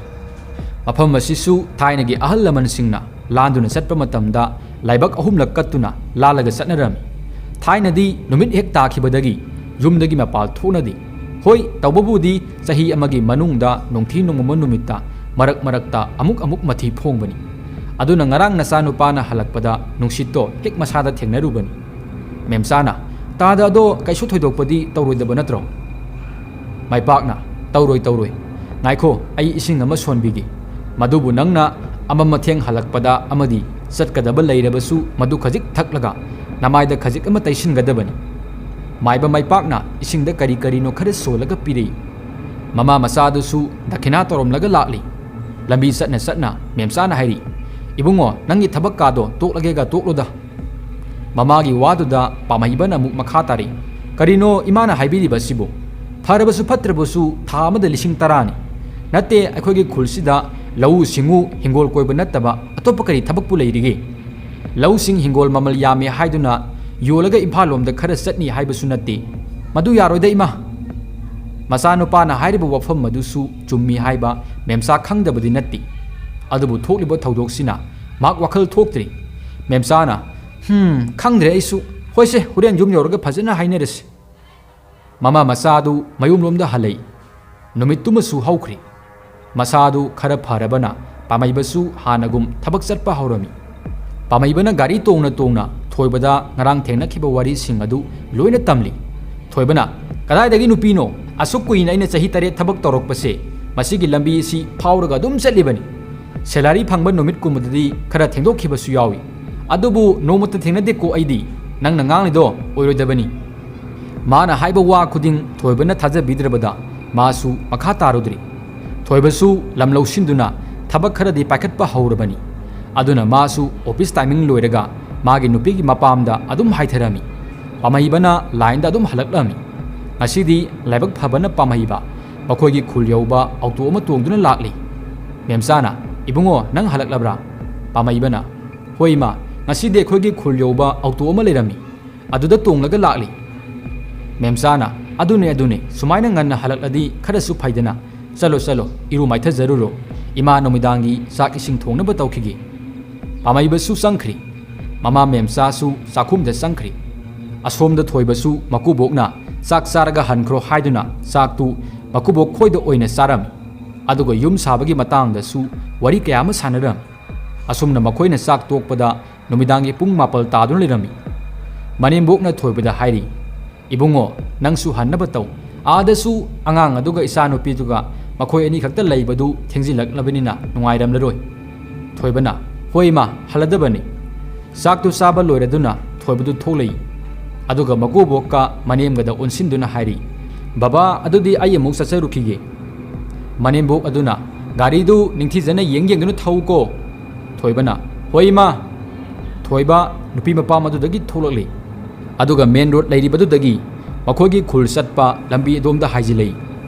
ꯃꯐꯝ ꯑꯁꯤꯁꯨ ꯊꯥꯏꯅꯒꯤ ꯑꯍꯜ ꯂꯃꯟꯁꯤꯡꯅ ꯂꯥꯟꯗꯨꯅ ꯆꯠꯄ ꯃꯇꯝꯗ ꯂꯥꯏꯕꯛ ꯑꯍꯨꯝꯂꯛ ꯀꯠꯇꯨꯅ ꯂꯥꯜꯂꯒ ꯆꯠꯅꯔꯝꯃꯤ꯫ ꯊꯥꯏꯅꯗꯤ ꯅꯨꯃꯤꯠ ꯍꯦꯛ ꯇꯥꯈꯤꯕꯗꯒꯤ ꯌꯨꯝꯗꯒꯤ ꯃꯄꯥꯜ ꯊꯣꯛꯅꯗꯦ꯫ ꯍꯣꯏ, ꯇꯧꯕꯕꯨꯗꯤ ꯆꯍꯤ ꯑꯃꯒꯤ ꯃꯅꯨꯡꯗ ꯅꯣꯡꯊꯤ ꯅꯣꯡꯃ ꯅꯨꯃꯤꯠꯇ ꯃꯔꯛ ꯃꯔꯛꯇ ꯑꯃꯨꯛ ꯑꯃꯨꯛ ꯃꯊꯤ ꯐꯣꯡꯕꯅꯤ꯫ ꯑꯗꯨꯅ ꯉꯔꯥꯡ ꯅꯆꯥꯅꯨꯄꯥꯅ ꯍꯜꯂꯛꯄꯗ ꯅꯨꯡꯁꯤꯠꯇꯣ ꯍꯦꯛ ꯃꯁꯥꯗ ꯊꯦꯡꯅꯔꯨꯕꯅꯤ꯫" ꯃꯦꯝꯆꯥꯅ, "ꯇꯥꯗ, ꯑꯗꯣ ꯀꯩꯁꯨ ꯊꯣꯏꯗꯣꯛꯄꯗꯤ ꯇꯧꯔꯣꯏꯗꯕ ꯅꯠꯇ꯭ꯔꯣ?" ꯃꯥꯏꯄꯥꯛꯅ, "ꯇꯧꯔꯣꯏ, ꯇꯧꯔꯣꯏ꯫ ꯉꯥꯏꯈꯣ, ꯑꯩ ꯏꯁꯤꯡ ꯑꯃ ꯁꯣꯟꯕꯤꯒꯦ꯫ ꯃꯗꯨꯕꯨ ꯅꯪꯅ ꯑꯃ ꯃꯊꯦꯡ ꯍꯜꯂꯛꯄꯗ ꯑꯃꯗꯤ ꯆꯠꯀꯗꯕ ꯂꯩꯔꯕꯁꯨ ꯃꯗꯨ ꯈꯖꯤꯛ ꯊꯛꯂꯒ ꯅꯃꯥꯏꯗ ꯈꯖꯤꯛ ꯑꯃ ꯇꯩꯁꯤꯟꯒꯗꯕꯅꯤ꯫" ꯃꯥꯏꯕ ꯃꯥꯏꯄꯥꯛꯅ ꯏꯁꯤꯡꯗ ꯀꯔꯤ ꯀꯔꯤꯅꯣ ꯈꯔ ꯁꯣꯜꯂꯒ ꯄꯤꯔꯛꯏ꯫ ꯃꯃꯥ ꯃꯆꯥꯗꯨꯁꯨ ꯗꯈꯤꯅꯥ ꯇꯧꯔꯝꯂꯒ ꯂꯥꯛꯂꯤ꯫ ꯂꯝꯕꯤ ꯆꯠꯅ ꯆꯠꯅ ꯃꯦꯝꯆꯥꯅ ꯍꯥꯏꯔꯤ, "ꯏꯕꯨꯡꯉꯣ, ꯅꯪꯒꯤ ꯊꯕꯛ ꯀꯥꯗꯣ ꯇꯣꯛꯂꯒꯦꯒ ꯇꯣꯛꯂꯣꯗ꯫" ꯃꯃꯥꯒꯤ ꯋꯥꯗꯨꯗ ꯄꯥꯃꯩꯕꯅ ꯑꯃꯨꯛ ꯃꯈꯥ ꯇꯥꯔꯤ, "ꯀꯔꯤꯅꯣ ꯏꯃꯥꯅ ꯍꯥꯏꯕꯤꯔꯤꯕ ꯑꯁꯤꯕꯨ? ꯐꯔꯕꯁꯨ ꯐꯠꯇ꯭ꯔꯕꯁꯨ ꯊꯥ ꯑꯃꯗ ꯂꯤꯁꯤꯡ ꯇꯔꯥꯅꯤ꯫ ꯅꯠꯇꯦ, ꯑꯩꯈꯣꯏꯒꯤ ꯈꯨꯜꯁꯤꯗ ꯂꯧꯎ ꯁꯤꯡꯎ, ꯍꯤꯡꯒꯣꯜ ꯀꯣꯏꯕ ꯅꯠꯇꯕ ꯑꯇꯣꯞꯄ ꯀꯔꯤ ꯊꯕꯛꯄꯨ ꯂꯩꯔꯤꯒꯦ? ꯂꯧꯁꯤꯡ ꯍꯤꯡꯒꯣꯜ ꯃꯃꯜ ꯌꯥꯝꯃꯤ ꯍꯥꯏꯗꯨꯅ ꯌꯣꯜꯂꯒ ꯏꯝꯐꯥꯜ ꯂꯣꯝꯗ ꯈꯔ ꯆꯠꯅꯤ ꯍꯥꯏꯕꯁꯨ ꯅꯠꯇꯦ꯫ ꯃꯗꯨ ꯌꯥꯔꯣꯏꯗ ꯏꯃꯥ꯫" ꯃꯆꯥꯅꯨꯄꯥꯅ ꯍꯥꯏꯔꯤꯕ ꯋꯥꯐꯝ ꯑꯗꯨꯁꯨ ꯆꯨꯝꯃꯤ ꯍꯥꯏꯕ ꯃꯦꯝꯆꯥ ꯈꯪꯗꯕꯗꯤ ꯅꯠꯇꯦ꯫ ꯑꯗꯨꯕꯨ ꯊꯣꯛꯂꯤꯕ ꯊꯧꯗꯣꯛꯁꯤꯅ ꯃꯍꯥꯛ ꯋꯥꯈꯜ ꯊꯣꯛꯇ꯭ꯔꯤ꯫ ꯃꯦꯝꯆꯥꯅ, "ꯍꯝ, ꯈꯪꯗ꯭ꯔꯦ ꯑꯩꯁꯨ꯫ ꯍꯣꯏꯁꯦ, ꯍꯣꯔꯦꯟ ꯌꯨꯝ ꯌꯧꯔꯒ ꯐꯖꯅ ꯍꯥꯏꯅꯔꯁꯤ꯫" ꯃꯃꯥ ꯃꯆꯥꯗꯨ ꯃꯌꯨꯝꯂꯣꯝꯗ ꯍꯜꯂꯛꯏ꯫ ꯅꯨꯃꯤꯠꯇꯨꯃꯁꯨ ꯍꯧꯈ꯭ꯔꯦ꯫ ꯃꯁꯥꯗꯨ ꯈꯔ ꯐꯔꯕꯅ ꯄꯥꯃꯩꯕꯁꯨ ꯍꯥꯟꯅꯒꯨꯝ ꯊꯕꯛ ꯆꯠꯄ ꯍꯧꯔꯝꯃꯤ꯫ ꯄꯥꯃꯩꯕꯅ ꯒꯥꯔꯤ ꯇꯣꯡꯅ ꯇꯣꯡꯅ ꯊꯣꯏꯕꯗ ꯉꯔꯥꯡ ꯊꯦꯡꯅꯈꯤꯕ ꯋꯥꯔꯤꯁꯤꯡ ꯑꯗꯨ ꯂꯣꯏꯅ ꯇꯝꯂꯤ꯫ ꯊꯣꯏꯕꯅ, "ꯀꯗꯥꯏꯗꯒꯤ ꯅꯨꯄꯤꯅꯣ? ꯑꯁꯨꯛ ꯀꯨꯏꯅ ꯑꯩꯅ ꯆꯍꯤ ꯇꯔꯦꯠ ꯊꯕꯛ ꯇꯧꯔꯛꯄꯁꯦ, ꯃꯁꯤꯒꯤ ꯂꯝꯕꯤ ꯑꯁꯤ ꯐꯥꯎꯔꯒ ꯑꯗꯨꯝ ꯆꯠꯂꯤꯕꯅꯤ꯫ ꯁꯦꯂꯔꯤ ꯐꯪꯕ ꯅꯨꯃꯤꯠꯀꯨꯝꯕꯗꯗꯤ ꯈꯔ ꯊꯦꯡꯗꯣꯛꯈꯤꯕꯁꯨ ꯌꯥꯎꯏ꯫ ꯑꯗꯨꯕꯨ ꯅꯣꯡꯃꯇ ꯊꯦꯡꯅꯗꯦꯀꯣ ꯑꯩꯗꯤ꯫ ꯅꯪꯅ ꯉꯥꯡꯂꯤꯗꯣ ꯑꯣꯏꯔꯣꯏꯗꯕꯅꯤ꯫" ꯃꯥꯅ ꯍꯥꯏꯕ ꯋꯥ ꯈꯨꯗꯤꯡ ꯊꯣꯏꯕꯅ ꯊꯥꯖꯕꯤꯗ꯭ꯔꯕꯗ ꯃꯥꯁꯨ ꯃꯈꯥ ꯇꯥꯔꯨꯗ꯭ꯔꯤ꯫ ꯊꯣꯏꯕꯁꯨ ꯂꯝ ꯂꯧꯁꯤꯟꯗꯨꯅ ꯊꯕꯛ ꯈꯔꯗꯤ ꯄꯥꯏꯈꯠꯄ ꯍꯧꯔꯕꯅꯤ꯫ ꯑꯗꯨꯅ ꯃꯥꯁꯨ ꯑꯣꯐꯤꯁ ꯇꯥꯏꯃꯤꯡ ꯂꯣꯏꯔꯒ ꯃꯥꯒꯤ ꯅꯨꯄꯤꯒꯤ ꯃꯄꯥꯝꯗ ꯑꯗꯨꯝ ꯍꯥꯏꯊꯔꯝꯃꯤ꯫ ꯄꯥꯝꯍꯩꯕꯅ ꯂꯥꯏꯟꯗ ꯑꯗꯨꯝ ꯍꯜꯂꯛꯂꯝꯃꯤ꯫ ꯉꯁꯤꯗꯤ ꯂꯥꯏꯕꯛ ꯐꯕꯅ ꯄꯥꯝꯍꯩꯕ ꯃꯈꯣꯏꯒꯤ ꯈꯨꯜ ꯌꯧꯕ ꯑꯣꯇꯣ ꯑꯃ ꯇꯣꯡꯗꯨꯅ ꯂꯥꯛꯂꯤ꯫ ꯃꯦꯝꯆꯥꯅ, "ꯏꯕꯨꯡꯉꯣ, ꯅꯪ ꯍꯜꯂꯛꯂꯕ꯭ꯔꯥ?" ꯄꯥꯝꯍꯩꯕꯅ, "ꯍꯣꯏ ꯏꯃꯥ, ꯉꯁꯤꯗꯤ ꯑꯩꯈꯣꯏꯒꯤ ꯈꯨꯜ ꯌꯧꯕ ꯑꯣꯇꯣ ꯑꯃ ꯂꯩꯔꯝꯃꯤ, ꯑꯗꯨꯗ ꯇꯣꯡꯂꯒ ꯂꯥꯛꯂꯤ꯫" ꯃꯦꯝꯆꯥꯅ, "ꯑꯗꯨꯅꯦ, ꯑꯗꯨꯅꯦ, ꯁꯨꯃꯥꯏꯅ ꯉꯟꯅ ꯍꯜꯂꯛꯂꯗꯤ ꯈꯔꯁꯨ ꯐꯩꯗꯅ꯫ ꯆꯠꯂꯣ, ꯆꯠꯂꯣ, ꯏꯔꯨ ꯃꯥꯏꯊꯖꯔꯨꯔꯣ꯫ ꯏꯃꯥ ꯅꯨꯃꯤꯗꯥꯡꯒꯤ ꯆꯥꯛ ꯏꯁꯤꯡ ꯊꯣꯡꯅꯕ ꯇꯧꯈꯤꯒꯦ꯫" ꯄꯥꯝꯍꯩꯕꯁꯨ ꯆꯪꯈ꯭ꯔꯤ꯫ ꯃꯃꯥ ꯃꯦꯝꯆꯥꯁꯨ ꯆꯥꯛꯈꯨꯝꯗ ꯆꯪꯈ꯭ꯔꯤ꯫ ꯑꯁꯣꯝꯗ ꯊꯣꯏꯕꯁꯨ ꯃꯀꯨꯕꯣꯛꯅ ꯆꯥꯛ ꯆꯥꯔꯒ ꯍꯟꯈ꯭ꯔꯣ ꯍꯥꯏꯗꯨꯅ ꯆꯥꯛꯇꯨ ꯃꯀꯨꯕꯣꯛ ꯈꯣꯏꯗ ꯑꯣꯏꯅ ꯆꯥꯔꯝꯃꯤ꯫ ꯑꯗꯨꯒ ꯌꯨꯝ ꯁꯥꯕꯒꯤ ꯃꯇꯥꯡꯗꯁꯨ ꯋꯥꯔꯤ ꯀꯌꯥ ꯑꯃ ꯁꯥꯟꯅꯔꯝꯃꯤ꯫ ꯑꯁꯨꯝꯅ ꯃꯈꯣꯏꯅ ꯆꯥꯛ ꯇꯣꯛꯄꯗ ꯅꯨꯃꯤꯗꯥꯡꯒꯤ ꯄꯨꯡ ꯃꯥꯄꯜ ꯇꯥꯗꯨꯅ ꯂꯩꯔꯝꯃꯤ꯫ ꯃꯅꯦꯝꯕꯣꯛꯅ ꯊꯣꯏꯕꯗ ꯍꯥꯏꯔꯤ, "ꯏꯕꯨꯡꯉꯣ, ꯅꯪꯁꯨ ꯍꯟꯅꯕ ꯇꯧ꯫ ꯑꯥꯗꯁꯨ ꯑꯉꯥꯡ ꯑꯗꯨꯒ ꯏꯆꯥꯅꯨꯄꯤꯗꯨꯒ ꯃꯈꯣꯏ ꯑꯅꯤꯈꯛꯇ ꯂꯩꯕꯗꯨ ꯊꯦꯡꯖꯤꯜꯂꯛꯂꯕꯅꯤꯅ ꯅꯨꯡꯉꯥꯏꯔꯝꯂꯔꯣꯏ꯫" ꯊꯣꯏꯕꯅ, "ꯍꯣꯏ ꯏꯃꯥ, ꯍꯜꯂꯗꯕꯅꯤ꯫" ꯆꯥꯛꯇꯨ ꯆꯥꯕ ꯂꯣꯏꯔꯗꯨꯅ ꯊꯣꯏꯕꯗꯨ ꯊꯣꯛꯂꯛꯏ꯫ ꯑꯗꯨꯒ ꯃꯀꯨꯕꯣꯛꯀ ꯃꯅꯦꯝꯒꯗ ꯑꯣꯟꯁꯤꯟꯗꯨꯅ ꯍꯥꯏꯔꯤ, "ꯕꯕꯥ, ꯑꯗꯨꯗꯤ ꯑꯩ ꯑꯃꯨꯛ ꯆꯠꯆꯔꯨꯈꯤꯒꯦ꯫" ꯃꯅꯦꯝꯕꯣꯛ ꯑꯗꯨꯅ, "ꯒꯥꯔꯤꯗꯨ ꯅꯤꯡꯊꯤꯖꯅ ꯌꯦꯡ ꯌꯦꯡꯗꯨꯅ ꯊꯧꯀꯣ꯫" ꯊꯣꯏꯕꯅ, "ꯍꯣꯏ ꯏꯃꯥ꯫" ꯊꯣꯏꯕ ꯅꯨꯄꯤ ꯃꯄꯥꯝ ꯑꯗꯨꯗꯒꯤ ꯊꯣꯛꯂꯛꯂꯤ꯫ ꯑꯗꯨꯒ ꯃꯦꯟ ꯔꯣꯗ ꯂꯩꯔꯤꯕꯗꯨꯗꯒꯤ ꯃꯈꯣꯏꯒꯤ ꯈꯨꯜ ꯆꯠꯄ ꯂꯝꯕꯤ ꯑꯗꯣꯝꯗ ꯍꯥꯏꯖꯤꯜꯂꯛꯏ꯫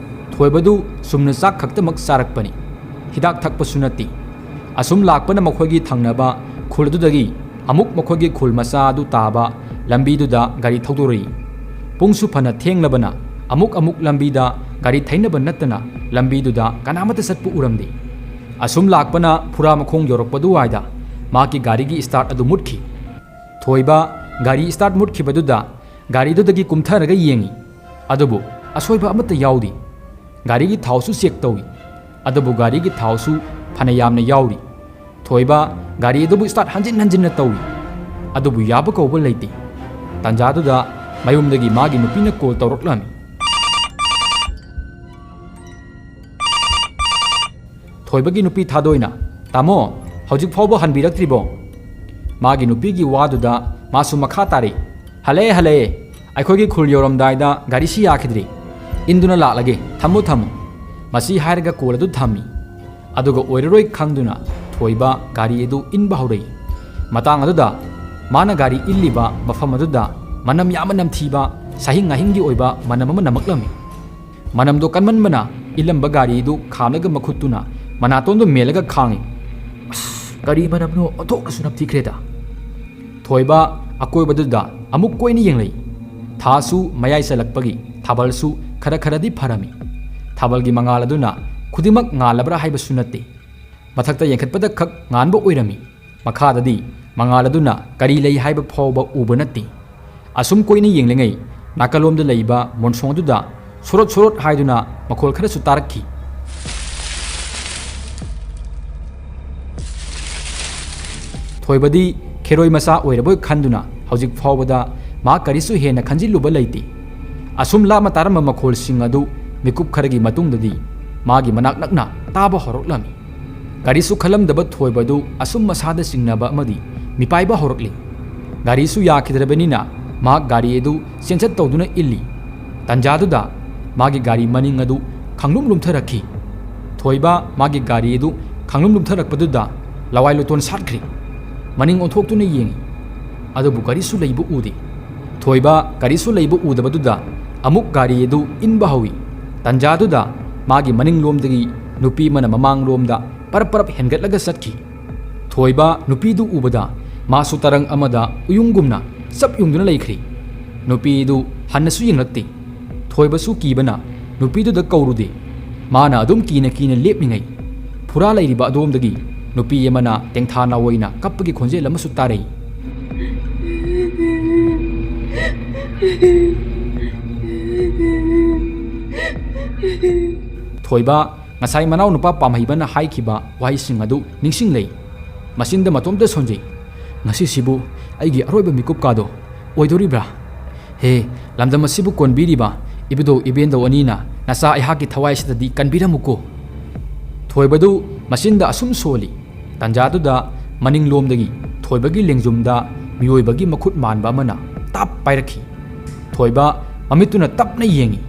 ꯊꯣꯏꯕꯗꯨ ꯆꯨꯝꯅ ꯆꯥꯛ ꯈꯛꯇꯃꯛ ꯆꯥꯔꯛꯄꯅꯤ, ꯍꯤꯗꯥꯛ ꯊꯛꯄꯁꯨ ꯅꯠꯇꯦ꯫ ꯑꯁꯨꯝ ꯂꯥꯛꯄꯅ ꯃꯈꯣꯏꯒꯤ ꯊꯪꯅꯕ ꯈꯨꯜ ꯑꯗꯨꯗꯒꯤ ꯑꯃꯨꯛ ꯃꯈꯣꯏꯒꯤ ꯈꯨꯜ ꯃꯆꯥ ꯑꯗꯨ ꯇꯥꯕ ꯂꯝꯕꯤꯗꯨꯗ ꯒꯥꯔꯤ ꯊꯧꯗꯣꯔꯛꯏ꯫ ꯄꯨꯡꯁꯨ ꯐꯅ ꯊꯦꯡꯂꯕꯅ ꯑꯃꯨꯛ ꯑꯃꯨꯛ ꯂꯝꯕꯤꯗ ꯒꯥꯔꯤ ꯊꯩꯅꯕ ꯅꯠꯇꯅ ꯂꯝꯕꯤꯗꯨꯗ ꯀꯅꯥꯃꯠꯇ ꯆꯠꯄ ꯎꯔꯝꯗꯦ꯫ ꯑꯁꯨꯝ ꯂꯥꯛꯄꯅ ꯐꯨꯔꯥ ꯃꯈꯣꯡ ꯌꯧꯔꯛꯄ ꯑꯗꯨꯋꯥꯏꯗ ꯃꯍꯥꯛꯀꯤ ꯒꯥꯔꯤꯒꯤ ꯁ꯭ꯇꯥꯔꯠ ꯑꯗꯨ ꯃꯨꯠꯈꯤ꯫ ꯊꯣꯏꯕ ꯒꯥꯔꯤ ꯁ꯭ꯇꯥꯔꯠ ꯃꯨꯠꯈꯤꯕꯗꯨꯗ ꯒꯥꯔꯤꯗꯨꯗꯒꯤ ꯀꯨꯝꯊꯔꯒ ꯌꯦꯡꯉꯤ꯫ ꯑꯗꯨꯕꯨ ꯑꯁꯣꯏꯕ ꯑꯃꯠꯇ ꯌꯥꯎꯗꯦ꯫ ꯒꯥꯔꯤꯒꯤ ꯊꯥꯎꯁꯨ ꯆꯦꯛ ꯇꯧꯏ꯫ ꯑꯗꯨꯕꯨ ꯒꯥꯔꯤꯒꯤ ꯊꯥꯎꯁꯨ ꯐꯅ ꯌꯥꯝꯅ ꯌꯥꯎꯔꯤ꯫ ꯊꯣꯏꯕ ꯒꯥꯔꯤ ꯑꯗꯨꯕꯨ ꯁ꯭ꯇꯥꯔꯠ ꯍꯟꯖꯤꯟ ꯍꯟꯖꯤꯟꯅ ꯇꯧꯏ꯫ ꯑꯗꯨꯕꯨ ꯌꯥꯕ ꯀꯧꯕ ꯂꯩꯇꯦ꯫ ꯇꯥꯟꯖꯥꯗꯨꯗ ꯃꯌꯨꯝꯗꯒꯤ ꯃꯥꯒꯤ ꯅꯨꯄꯤꯅ ꯀꯣꯜ ꯇꯧꯔꯛꯂꯝꯃꯤ꯫ ꯊꯣꯏꯕꯒꯤ ꯅꯨꯄꯤ ꯊꯥꯗꯣꯏꯅ, "ꯇꯥꯃꯣ, ꯍꯧꯖꯤꯛ ꯐꯥꯎꯕ ꯍꯟꯕꯤꯔꯛꯇ꯭ꯔꯤꯕꯣ?" ꯃꯥꯒꯤ ꯅꯨꯄꯤꯒꯤ ꯋꯥꯗꯨꯗ ꯃꯥꯁꯨ ꯃꯈꯥ ꯇꯥꯔꯛꯏ, "ꯍꯜꯂꯛꯑꯦ, ꯍꯜꯂꯛꯑꯦ꯫ ꯑꯩꯈꯣꯏꯒꯤ ꯈꯨꯜ ꯌꯧꯔꯝꯗꯥꯏꯗ ꯒꯥꯔꯤꯁꯤ ꯌꯥꯈꯤꯗ꯭ꯔꯦ꯫ ꯏꯟꯗꯨꯅ ꯂꯥꯛꯂꯒꯦ꯫ ꯊꯝꯃꯣ, ꯊꯝꯃꯣ꯫" ꯃꯁꯤ ꯍꯥꯏꯔꯒ ꯀꯣꯜ ꯑꯗꯨ ꯊꯝꯃꯤ꯫ ꯑꯗꯨꯒ ꯑꯣꯏꯔꯔꯣꯏ ꯈꯪꯗꯨꯅ ꯊꯣꯏꯕ ꯒꯥꯔꯤ ꯑꯗꯨ ꯏꯟꯕ ꯍꯧꯔꯛꯏ꯫ ꯃꯇꯥꯡ ꯑꯗꯨꯗ ꯃꯥꯅ ꯒꯥꯔꯤ ꯏꯜꯂꯤꯕ ꯃꯐꯝ ꯑꯗꯨꯗ ꯃꯅꯝ ꯌꯥꯝꯅ ꯅꯝꯊꯤꯕ, ꯁꯥꯍꯤꯡ ꯉꯥꯍꯤꯡꯒꯤ ꯑꯣꯏꯕ ꯃꯅꯝ ꯑꯃ ꯅꯝꯃꯛꯂꯝꯃꯤ꯫ ꯃꯅꯝꯗꯣ ꯀꯟꯃꯟꯕꯅ ꯏꯜꯂꯝꯕ ꯒꯥꯔꯤꯗꯨ ꯈꯥꯝꯂꯒ ꯃꯈꯨꯠꯇꯨꯅ ꯃꯅꯥꯇꯣꯟꯗꯨ ꯃꯦꯜꯂꯒ ꯈꯥꯡꯉꯤ꯫ "ꯑꯁ, ꯀꯔꯤ ꯃꯅꯝꯅꯣ? ꯑꯣꯟꯊꯣꯛꯅꯁꯨ ꯅꯝꯊꯤꯈ꯭ꯔꯦꯗ!" ꯊꯣꯏꯕ ꯑꯀꯣꯏꯕꯗꯨꯗ ꯑꯃꯨꯛ ꯀꯣꯏꯅ ꯌꯦꯡꯂꯛꯏ꯫ ꯊꯥꯁꯨ ꯃꯌꯥꯏ ꯆꯜꯂꯛꯄꯒꯤ ꯊꯥꯕꯜꯁꯨ ꯈꯔ ꯈꯔꯗꯤ ꯐꯔꯝꯃꯤ꯫ ꯊꯥꯕꯜꯒꯤ ꯃꯉꯥꯜ ꯑꯗꯨꯅ ꯈꯨꯗꯤꯡꯃꯛ ꯉꯥꯜꯂꯕ꯭ꯔꯥ ꯍꯥꯏꯕꯁꯨ ꯅꯠꯇꯦ꯫ ꯃꯊꯛꯇ ꯌꯦꯡꯈꯠꯄꯗ ꯈꯛ ꯉꯥꯟꯕ ꯑꯣꯏꯔꯝꯃꯤ꯫ ꯃꯈꯥꯗꯗꯤ ꯃꯉꯥꯜ ꯑꯗꯨꯅ ꯀꯔꯤ ꯂꯩ ꯍꯥꯏꯕ ꯐꯥꯎꯕ ꯎꯕ ꯅꯠꯇꯦ꯫ ꯑꯁꯨꯝ ꯀꯣꯏꯅ ꯌꯦꯡꯂꯤꯉꯩ ꯅꯥꯀꯜꯂꯣꯝꯗ ꯂꯩꯕ ꯃꯣꯟꯁꯣꯡ ꯑꯗꯨꯗ ꯁꯣꯔꯣꯠ ꯁꯣꯔꯣꯠ ꯍꯥꯏꯗꯨꯅ ꯃꯈꯣꯜ ꯈꯔꯁꯨ ꯇꯥꯔꯛꯈꯤ꯫ ꯊꯣꯏꯕꯗꯤ ꯈꯦꯔꯣꯏ ꯃꯆꯥ ꯑꯣꯏꯔꯕꯣꯏ ꯈꯟꯗꯨꯅ ꯍꯧꯖꯤꯛ ꯐꯥꯎꯕꯗ ꯃꯥ ꯀꯔꯤꯁꯨ ꯍꯦꯟꯅ ꯈꯟꯖꯤꯜꯂꯨꯕ ꯂꯩꯇꯦ꯫ ꯑꯁꯨꯝ ꯂꯥꯞꯅ ꯇꯥꯔꯝꯕ ꯃꯈꯣꯜꯁꯤꯡ ꯑꯗꯨ ꯃꯤꯀꯨꯞ ꯈꯔꯒꯤ ꯃꯇꯨꯡꯗꯗꯤ ꯃꯥꯒꯤ ꯃꯅꯥꯛ ꯅꯛꯅ ꯇꯥꯕ ꯍꯧꯔꯛꯂꯝꯃꯤ꯫ ꯀꯔꯤꯁꯨ ꯈꯜꯂꯝꯗꯕ ꯊꯣꯏꯕꯗꯨ ꯑꯁꯨꯝ ꯃꯁꯥꯗ ꯆꯤꯡꯅꯕ ꯑꯃꯗꯤ ꯃꯤꯄꯥꯏꯕ ꯍꯧꯔꯛꯂꯤ꯫ ꯒꯥꯔꯤꯁꯨ ꯌꯥꯈꯤꯗ꯭ꯔꯕꯅꯤꯅ ꯃꯍꯥꯛ ꯒꯥꯔꯤ ꯑꯗꯨ ꯆꯦꯟꯆꯠ ꯇꯧꯗꯨꯅ ꯏꯜꯂꯤ꯫ ꯇꯟꯖꯥꯗꯨꯗ ꯃꯥꯒꯤ ꯒꯥꯔꯤ ꯃꯅꯤꯡ ꯑꯗꯨ ꯈꯪꯂꯨꯝ ꯂꯨꯝꯊꯔꯛꯈꯤ꯫ ꯊꯣꯏꯕ ꯃꯥꯒꯤ ꯒꯥꯔꯤ ꯑꯗꯨ ꯈꯪꯂꯨꯝ ꯂꯨꯝꯊꯔꯛꯄꯗꯨꯗ ꯂꯋꯥꯏ ꯂꯨꯇꯣꯟ ꯁꯥꯠꯈ꯭ꯔꯦ꯫ ꯃꯅꯤꯡ ꯑꯣꯟꯊꯣꯛꯇꯨꯅ ꯌꯦꯡꯉꯤ꯫ ꯑꯗꯨꯕꯨ ꯀꯔꯤꯁꯨ ꯂꯩꯕ ꯎꯗꯦ꯫ ꯊꯣꯏꯕ ꯀꯔꯤꯁꯨ ꯂꯩꯕ ꯎꯗꯕꯗꯨꯗ ꯑꯃꯨꯛ ꯒꯥꯔꯤ ꯑꯗꯨ ꯏꯟꯕ ꯍꯧꯏ꯫ ꯇꯟꯖꯥꯗꯨꯗ ꯃꯥꯒꯤ ꯃꯅꯤꯡꯂꯣꯝꯗꯒꯤ ꯅꯨꯄꯤ ꯑꯃꯅ ꯃꯃꯥꯡꯂꯣꯝꯗ ꯄꯔꯞ ꯄꯔꯞ ꯍꯦꯟꯒꯠꯂꯒ ꯆꯠꯈꯤ꯫ ꯊꯣꯏꯕ ꯅꯨꯄꯤꯗꯨ ꯎꯕꯗ ꯃꯥꯁꯨ ꯇꯔꯪ ꯑꯃꯗ ꯎꯌꯨꯡꯒꯨꯝꯅ ꯆꯞ ꯌꯨꯡꯗꯨꯅ ꯂꯩꯈ꯭ꯔꯦ꯫ ꯅꯨꯄꯤꯗꯨ ꯍꯟꯅꯁꯨ ꯌꯦꯡꯂꯛꯇꯦ꯫ ꯊꯣꯏꯕꯁꯨ ꯀꯤꯕꯅ ꯅꯨꯄꯤꯗꯨꯗ ꯀꯧꯔꯨꯗꯦ꯫ ꯃꯥꯅ ꯑꯗꯨꯝ ꯀꯤꯅ ꯀꯤꯅ ꯂꯦꯞꯂꯤꯉꯩ ꯐꯨꯔꯥ ꯂꯩꯔꯤꯕ ꯑꯗꯣꯝꯗꯒꯤ ꯅꯨꯄꯤ ꯑꯃꯅ ꯇꯦꯡꯊꯥ ꯅꯥꯑꯣꯏꯅ ꯀꯞꯄꯒꯤ ꯈꯣꯟꯖꯦꯜ ꯑꯃꯁꯨ ꯇꯥꯔꯛꯏ꯫ ꯊꯣꯏꯕ ꯉꯁꯥꯏ ꯃꯅꯥꯎꯅꯨꯄꯥ ꯄꯥꯝꯍꯩꯕꯅ ꯍꯥꯏꯈꯤꯕ ꯋꯥꯍꯩꯁꯤꯡ ꯑꯗꯨ ꯅꯤꯡꯁꯤꯡꯂꯛꯏ꯫ ꯃꯆꯤꯟꯗ ꯃꯇꯣꯝꯇ ꯁꯣꯟꯖꯩ꯫ "ꯉꯁꯤꯁꯤꯕꯨ ꯑꯩꯒꯤ ꯑꯔꯣꯏꯕ ꯃꯤꯀꯨꯞꯀꯥꯗꯣ ꯑꯣꯏꯗꯣꯔꯤꯕ꯭ꯔꯥ? ꯍꯦ, ꯂꯝꯗꯝ ꯑꯁꯤꯕꯨ ꯀꯣꯟꯕꯤꯔꯤꯕ ꯏꯕꯨꯙꯧ ꯏꯕꯦꯟꯗꯧ ꯑꯅꯤꯅ ꯅꯆꯥ ꯑꯩꯍꯥꯛꯀꯤ ꯊꯋꯥꯏꯁꯤꯗꯗꯤ ꯀꯟꯕꯤꯔꯝꯃꯨꯀꯣ꯫" ꯊꯣꯏꯕꯗꯨ ꯃꯆꯤꯟꯗ ꯑꯁꯨꯝ ꯁꯣꯜꯂꯤ꯫ ꯇꯟꯖꯥꯗꯨꯗ ꯃꯅꯤꯡꯂꯣꯝꯗꯒꯤ ꯊꯣꯏꯕꯒꯤ ꯂꯦꯡꯖꯨꯝꯗ ꯃꯤꯑꯣꯏꯕꯒꯤ ꯃꯈꯨꯠ ꯃꯥꯟꯕ ꯑꯃꯅ ꯇꯥꯞ ꯄꯥꯏꯔꯛꯈꯤ꯫ ꯊꯣꯏꯕ ꯃꯃꯤꯠꯇꯨꯅ ꯇꯞꯅ ꯌꯦꯡꯉꯤ꯫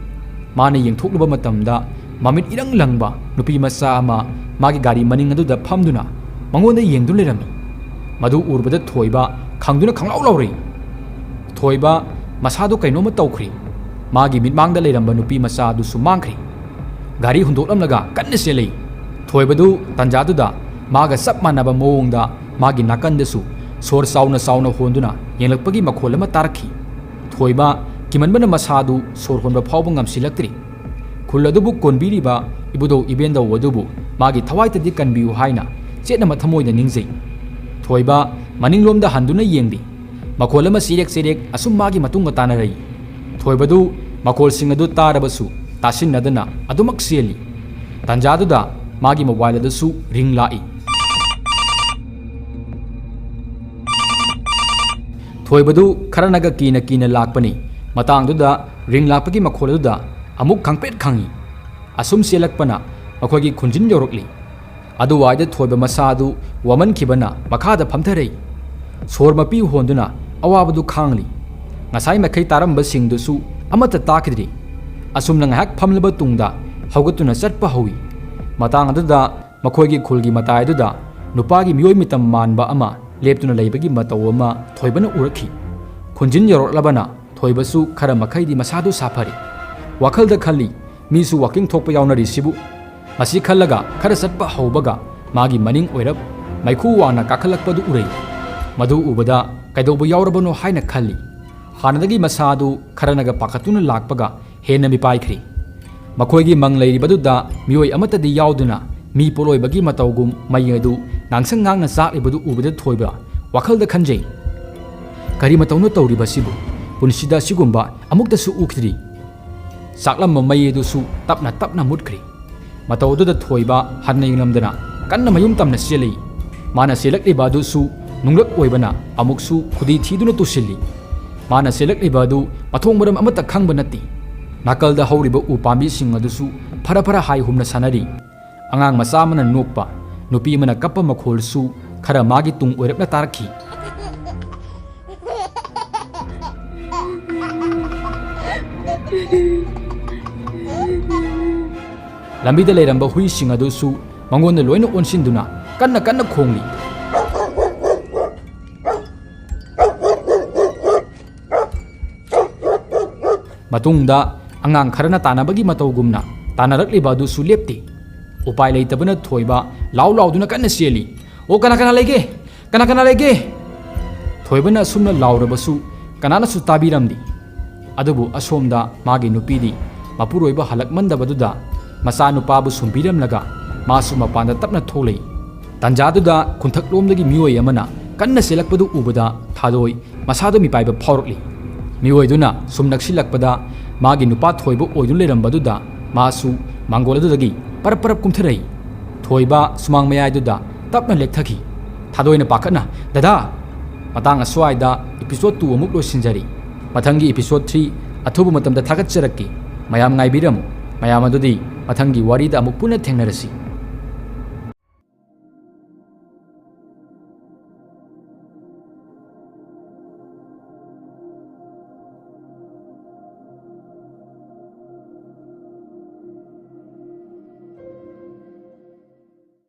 ꯃꯥꯅ ꯌꯦꯡꯊꯣꯛꯂꯨꯕ ꯃꯇꯝꯗ ꯃꯃꯤꯠ ꯏꯔꯪ ꯂꯪꯕ ꯅꯨꯄꯤ ꯃꯆꯥ ꯑꯃ ꯃꯥꯒꯤ ꯒꯥꯔꯤ ꯃꯅꯤꯡ ꯑꯗꯨꯗ ꯐꯝꯗꯨꯅ ꯃꯉꯣꯟꯗ ꯌꯦꯡꯗꯨꯅ ꯂꯩꯔꯝꯃꯤ꯫ ꯃꯗꯨ ꯎꯔꯨꯕꯗ ꯊꯣꯏꯕ ꯈꯪꯗꯨꯅ ꯈꯪꯂꯥꯎ ꯂꯥꯎꯔꯛꯏ꯫ ꯊꯣꯏꯕ ꯃꯁꯥꯗꯨ ꯀꯩꯅꯣꯝꯃ ꯇꯧꯈ꯭ꯔꯤ꯫ ꯃꯥꯒꯤ ꯃꯤꯠꯃꯥꯡꯗ ꯂꯩꯔꯝꯕ ꯅꯨꯄꯤ ꯃꯆꯥ ꯑꯗꯨꯁꯨ ꯃꯥꯡꯈ꯭ꯔꯤ꯫ ꯒꯥꯔꯤ ꯍꯨꯟꯗꯣꯛꯂꯝꯂꯒ ꯀꯟꯅ ꯆꯦꯜꯂꯛꯏ꯫ ꯊꯣꯏꯕꯗꯨ ꯇꯟꯖꯥꯗꯨꯗ ꯃꯥꯒ ꯆꯞ ꯃꯥꯟꯅꯕ ꯃꯑꯣꯡꯗ ꯃꯥꯒꯤ ꯅꯥꯀꯟꯗꯁꯨ ꯁꯣꯔ ꯆꯥꯎꯅ ꯆꯥꯎꯅ ꯍꯣꯟꯗꯨꯅ ꯌꯦꯡꯂꯛꯄꯒꯤ ꯃꯈꯣꯜ ꯑꯃ ꯇꯥꯔꯛꯈꯤ꯫ ꯊꯣꯏꯕ ꯀꯤꯃꯟꯕꯅ ꯃꯁꯥꯗꯨ ꯁꯣꯔ ꯍꯣꯟꯕ ꯐꯥꯎꯕ ꯉꯝꯁꯤꯜꯂꯛꯇ꯭ꯔꯤ꯫ ꯈꯨꯜ ꯑꯗꯨꯕꯨ ꯀꯣꯟꯕꯤꯔꯤꯕ ꯏꯕꯨꯙꯧ ꯏꯕꯦꯟꯗꯧ ꯑꯗꯨꯕꯨ ꯃꯥꯒꯤ ꯊꯋꯥꯏꯇꯗꯤ ꯀꯟꯕꯤꯌꯨ ꯍꯥꯏꯅ ꯆꯦꯠꯅ ꯃꯊꯃꯣꯏꯗ ꯅꯤꯡꯖꯩ꯫ ꯊꯣꯏꯕ ꯃꯅꯤꯡꯂꯣꯝꯗ ꯍꯟꯗꯨꯅ ꯌꯦꯡꯂꯤ꯫ ꯃꯈꯣꯜ ꯑꯃ ꯆꯦꯔꯦꯛ ꯆꯦꯔꯦꯛ ꯑꯁꯨꯝ ꯃꯥꯒꯤ ꯃꯇꯨꯡꯗ ꯇꯥꯅꯔꯛꯏ꯫ ꯊꯣꯏꯕꯗꯨ ꯃꯈꯣꯜꯁꯤꯡ ꯑꯗꯨ ꯇꯥꯔꯕꯁꯨ ꯇꯥꯁꯤꯟꯅꯗꯅ ꯑꯗꯨꯃꯛ ꯆꯦꯜꯂꯤ꯫ ꯇꯥꯟꯖꯥꯗꯨꯗ ꯃꯥꯒꯤ ꯃꯣꯕꯥꯏꯜ ꯑꯗꯨꯁꯨ ꯔꯤꯡ ꯂꯥꯛꯏ꯫ ꯊꯣꯏꯕꯗꯨ ꯈꯔꯅꯒ ꯀꯤꯅ ꯀꯤꯅ ꯂꯥꯛꯄꯅꯤ꯫ ꯃꯇꯥꯡꯗꯨꯗ ꯔꯤꯡ ꯂꯥꯛꯄꯒꯤ ꯃꯈꯣꯜ ꯑꯗꯨꯗ ꯑꯃꯨꯛ ꯈꯪꯄ꯭ꯔꯦꯠ ꯈꯪꯏ꯫ ꯑꯁꯨꯝ ꯆꯦꯜꯂꯛꯄꯅ ꯃꯈꯣꯏꯒꯤ ꯈꯨꯟꯖꯤꯟ ꯌꯧꯔꯛꯂꯤ꯫ ꯑꯗꯨꯋꯥꯏꯗ ꯊꯣꯏꯕ ꯃꯁꯥ ꯑꯗꯨ ꯋꯥꯃꯟꯈꯤꯕꯅ ꯃꯈꯥꯗ ꯐꯝꯊꯔꯛꯏ꯫ ꯁꯣꯔ ꯃꯄꯤ ꯍꯣꯟꯗꯨꯅ ꯑꯋꯥꯕꯗꯨ ꯈꯥꯡꯂꯤ꯫ ꯉꯁꯥꯏ ꯃꯈꯩ ꯇꯥꯔꯝꯕꯁꯤꯡꯗꯨꯁꯨ ꯑꯃꯠꯇ ꯇꯥꯈꯤꯗ꯭ꯔꯤ꯫ ꯑꯁꯨꯝꯅ ꯉꯥꯏꯍꯥꯛ ꯐꯝꯂꯕ ꯇꯨꯡꯗ ꯍꯧꯒꯠꯇꯨꯅ ꯆꯠꯄ ꯍꯧꯏ꯫ ꯃꯇꯥꯡ ꯑꯗꯨꯗ ꯃꯈꯣꯏꯒꯤ ꯈꯨꯜꯒꯤ ꯃꯇꯥꯏ ꯑꯗꯨꯗ ꯅꯨꯄꯥꯒꯤ ꯃꯤꯑꯣꯏ ꯃꯤꯇꯝ ꯃꯥꯟꯕ ꯑꯃ ꯂꯦꯞꯇꯨꯅ ꯂꯩꯕꯒꯤ ꯃꯇꯧ ꯑꯃ ꯊꯣꯏꯕꯅ ꯎꯔꯛꯈꯤ꯫ ꯈꯨꯟꯖꯤꯟ ꯌꯧꯔꯛꯂꯕꯅ ꯊꯣꯏꯕꯁꯨ ꯈꯔ ꯃꯈꯩꯗꯤ ꯃꯁꯥꯗꯨ ꯁꯥꯐꯔꯦ꯫ ꯋꯥꯈꯜꯗ ꯈꯜꯂꯤ, "ꯃꯤꯁꯨ ꯋꯥꯀꯤꯡ ꯊꯣꯛꯄ ꯌꯥꯎꯅꯔꯤꯁꯤꯕꯨ?" ꯃꯁꯤ ꯈꯜꯂꯒ ꯈꯔ ꯆꯠꯄ ꯍꯧꯕꯒ ꯃꯥꯒꯤ ꯃꯅꯤꯡ ꯑꯣꯏꯔꯞ ꯃꯩꯈꯨ ꯋꯥꯡꯅ ꯀꯥꯈꯠꯂꯛꯄꯗꯨ ꯎꯔꯛꯏ꯫ ꯃꯗꯨ ꯎꯕꯗ ꯀꯩꯗꯧꯕ ꯌꯥꯎꯔꯕꯅꯣ ꯍꯥꯏꯅ ꯈꯜꯂꯤ꯫ ꯍꯥꯟꯅꯗꯒꯤ ꯃꯁꯥꯗꯨ ꯈꯔꯅꯒ ꯄꯥꯈꯠꯇꯨꯅ ꯂꯥꯛꯄꯒ ꯍꯦꯟꯅ ꯃꯤꯄꯥꯏꯈ꯭ꯔꯦ꯫ ꯃꯈꯣꯏꯒꯤ ꯃꯪ ꯂꯩꯔꯤꯕꯗꯨꯗ ꯃꯤꯑꯣꯏ ꯑꯃꯠꯇꯗꯤ ꯌꯥꯎꯗꯨꯅ ꯃꯤ ꯄꯣꯠꯂꯣꯏꯕꯒꯤ ꯃꯇꯧꯒꯨꯝ ꯃꯩ ꯑꯗꯨ ꯉꯥꯡꯁꯪ ꯉꯥꯡꯅ ꯆꯥꯛꯂꯤꯕꯗꯨ ꯎꯕꯗ ꯊꯣꯏꯕ ꯋꯥꯈꯜꯗ ꯈꯟꯖꯩ, "ꯀꯔꯤ ꯃꯇꯧꯅꯣ ꯇꯧꯔꯤꯕꯁꯤꯕꯨ? ꯄꯨꯟꯁꯤꯗ ꯑꯁꯤꯒꯨꯝꯕ ꯑꯃꯨꯛꯇꯁꯨ ꯎꯈꯤꯗ꯭ꯔꯤ꯫" ꯆꯥꯛꯂꯝꯕ ꯃꯩ ꯑꯗꯨꯁꯨ ꯇꯞꯅ ꯇꯞꯅ ꯃꯨꯠꯈ꯭ꯔꯦ꯫ ꯃꯇꯧ ꯑꯗꯨꯗ ꯊꯣꯏꯕ ꯍꯟꯅ ꯌꯦꯡꯂꯝꯗꯅ ꯀꯟꯅ ꯃꯌꯨꯝ ꯇꯝꯅ ꯆꯦꯜꯂꯤ꯫ ꯃꯥꯅ ꯆꯦꯜꯂꯛꯂꯤꯕ ꯑꯗꯨꯁꯨ ꯅꯨꯡꯂꯛ ꯑꯣꯏꯕꯅ ꯑꯃꯨꯛꯁꯨ ꯈꯨꯗꯤ ꯊꯤꯗꯨꯅ ꯇꯨꯁꯤꯜꯂꯤ꯫ ꯃꯥꯅ ꯆꯦꯜꯂꯛꯂꯤꯕ ꯑꯗꯨ ꯃꯊꯣꯡ ꯃꯔꯝ ꯑꯃꯠꯇ ꯈꯪꯕ ꯅꯠꯇꯦ꯫ ꯅꯥꯀꯜꯗ ꯍꯧꯔꯤꯕ ꯎ ꯄꯥꯝꯕꯤꯁꯤꯡ ꯑꯗꯨꯁꯨ ꯐꯔ ꯐꯔ ꯍꯥꯏ ꯍꯨꯝꯅ ꯁꯥꯟꯅꯔꯤ꯫ ꯑꯉꯥꯡ ꯃꯆꯥ ꯑꯃꯅ ꯅꯣꯛꯄ, ꯅꯨꯄꯤ ꯑꯃꯅ ꯀꯞꯄ ꯃꯈꯣꯜꯁꯨ ꯈꯔ ꯃꯥꯒꯤ ꯇꯨꯡ ꯑꯣꯏꯔꯞꯅ ꯇꯥꯔꯛꯈꯤ꯫ ꯂꯝꯕꯤꯗ ꯂꯩꯔꯝꯕ ꯍꯨꯏꯁꯤꯡ ꯑꯗꯨꯁꯨ ꯃꯉꯣꯟꯗ ꯂꯣꯏꯅ ꯑꯣꯟꯁꯤꯟꯗꯨꯅ ꯀꯟꯅ ꯀꯟꯅ ꯈꯣꯡꯂꯤ꯫ ꯃꯇꯨꯡꯗ ꯑꯉꯥꯡ ꯈꯔꯅ ꯇꯥꯟꯅꯕꯒꯤ ꯃꯇꯧꯒꯨꯝꯅ ꯇꯥꯟꯅꯔꯛꯂꯤꯕ ꯑꯗꯨꯁꯨ ꯂꯦꯞꯇꯦ꯫ ꯎꯄꯥꯏ ꯂꯩꯇꯕꯅ ꯊꯣꯏꯕ ꯂꯥꯎ ꯂꯥꯎꯗꯨꯅ ꯀꯟꯅ ꯆꯦꯜꯂꯤ꯫ "ꯑꯣ, ꯀꯅꯥ ꯀꯅꯥ ꯂꯩꯒꯦ? ꯀꯅꯥ ꯀꯅꯥ ꯂꯩꯒꯦ?" ꯊꯣꯏꯕꯅ ꯑꯁꯨꯝꯅ ꯂꯥꯎꯔꯕꯁꯨ ꯀꯅꯥꯅꯁꯨ ꯇꯥꯕꯤꯔꯝꯗꯦ꯫ ꯑꯗꯨꯕꯨ ꯑꯁꯣꯝꯗ ꯃꯥꯒꯤ ꯅꯨꯄꯤꯗꯤ ꯃꯄꯨꯔꯣꯏꯕ ꯍꯜꯂꯛꯃꯟꯗꯕꯗꯨꯗ ꯃꯆꯥꯅꯨꯄꯥꯕꯨ ꯁꯨꯝꯕꯤꯔꯝꯂꯒ ꯃꯥꯁꯨ ꯃꯄꯥꯟꯗ ꯇꯞꯅ ꯊꯣꯛꯂꯛꯏ꯫ ꯇꯟꯖꯥꯗꯨꯗ ꯈꯨꯟꯊꯛꯂꯣꯝꯗꯒꯤ ꯃꯤꯑꯣꯏ ꯑꯃꯅ ꯀꯟꯅ ꯆꯦꯜꯂꯛꯄꯗꯨ ꯎꯕꯗ ꯊꯥꯗꯣꯏ ꯃꯁꯥꯗꯨ ꯃꯤꯄꯥꯏꯕ ꯐꯥꯎꯔꯛꯂꯤ꯫ ꯃꯤꯑꯣꯏꯗꯨꯅ ꯁꯨꯝ ꯅꯛꯁꯤꯜꯂꯛꯄꯗ ꯃꯥꯒꯤ ꯅꯨꯄꯥ ꯊꯣꯏꯕ ꯑꯣꯏꯗꯨꯅ ꯂꯩꯔꯝꯕꯗꯨꯗ ꯃꯥꯁꯨ ꯃꯥꯡꯒꯣꯜ ꯑꯗꯨꯗꯒꯤ ꯄꯔꯞ ꯄꯔꯞ ꯀꯨꯝꯊꯔꯛꯏ꯫ ꯊꯣꯏꯕ ꯁꯨꯃꯥꯡ ꯃꯌꯥꯏꯗꯨꯗ ꯇꯞꯅ ꯂꯦꯛꯊꯈꯤ꯫ ꯊꯥꯗꯣꯏꯅ ꯄꯥꯈꯠꯅ, "ꯗꯗꯥ!" ꯃꯇꯥꯡ ꯑꯁ꯭ꯋꯥꯏꯗ episode two ꯑꯃꯨꯛ ꯂꯣꯏꯁꯤꯟꯖꯔꯤ꯫ ꯃꯊꯪꯒꯤ episode three ꯑꯊꯨꯕ ꯃꯇꯝꯗ ꯊꯥꯒꯠꯆꯔꯛꯀꯦ꯫ ꯃꯌꯥꯝ ꯉꯥꯏꯕꯤꯔꯝꯃꯨ꯫ ꯃꯌꯥꯝ ꯑꯗꯨꯗꯤ ꯃꯊꯪꯒꯤ ꯋꯥꯔꯤꯗ ꯑꯃꯨꯛ ꯄꯨꯟꯅ ꯊꯦꯡꯅꯔꯁꯤ꯫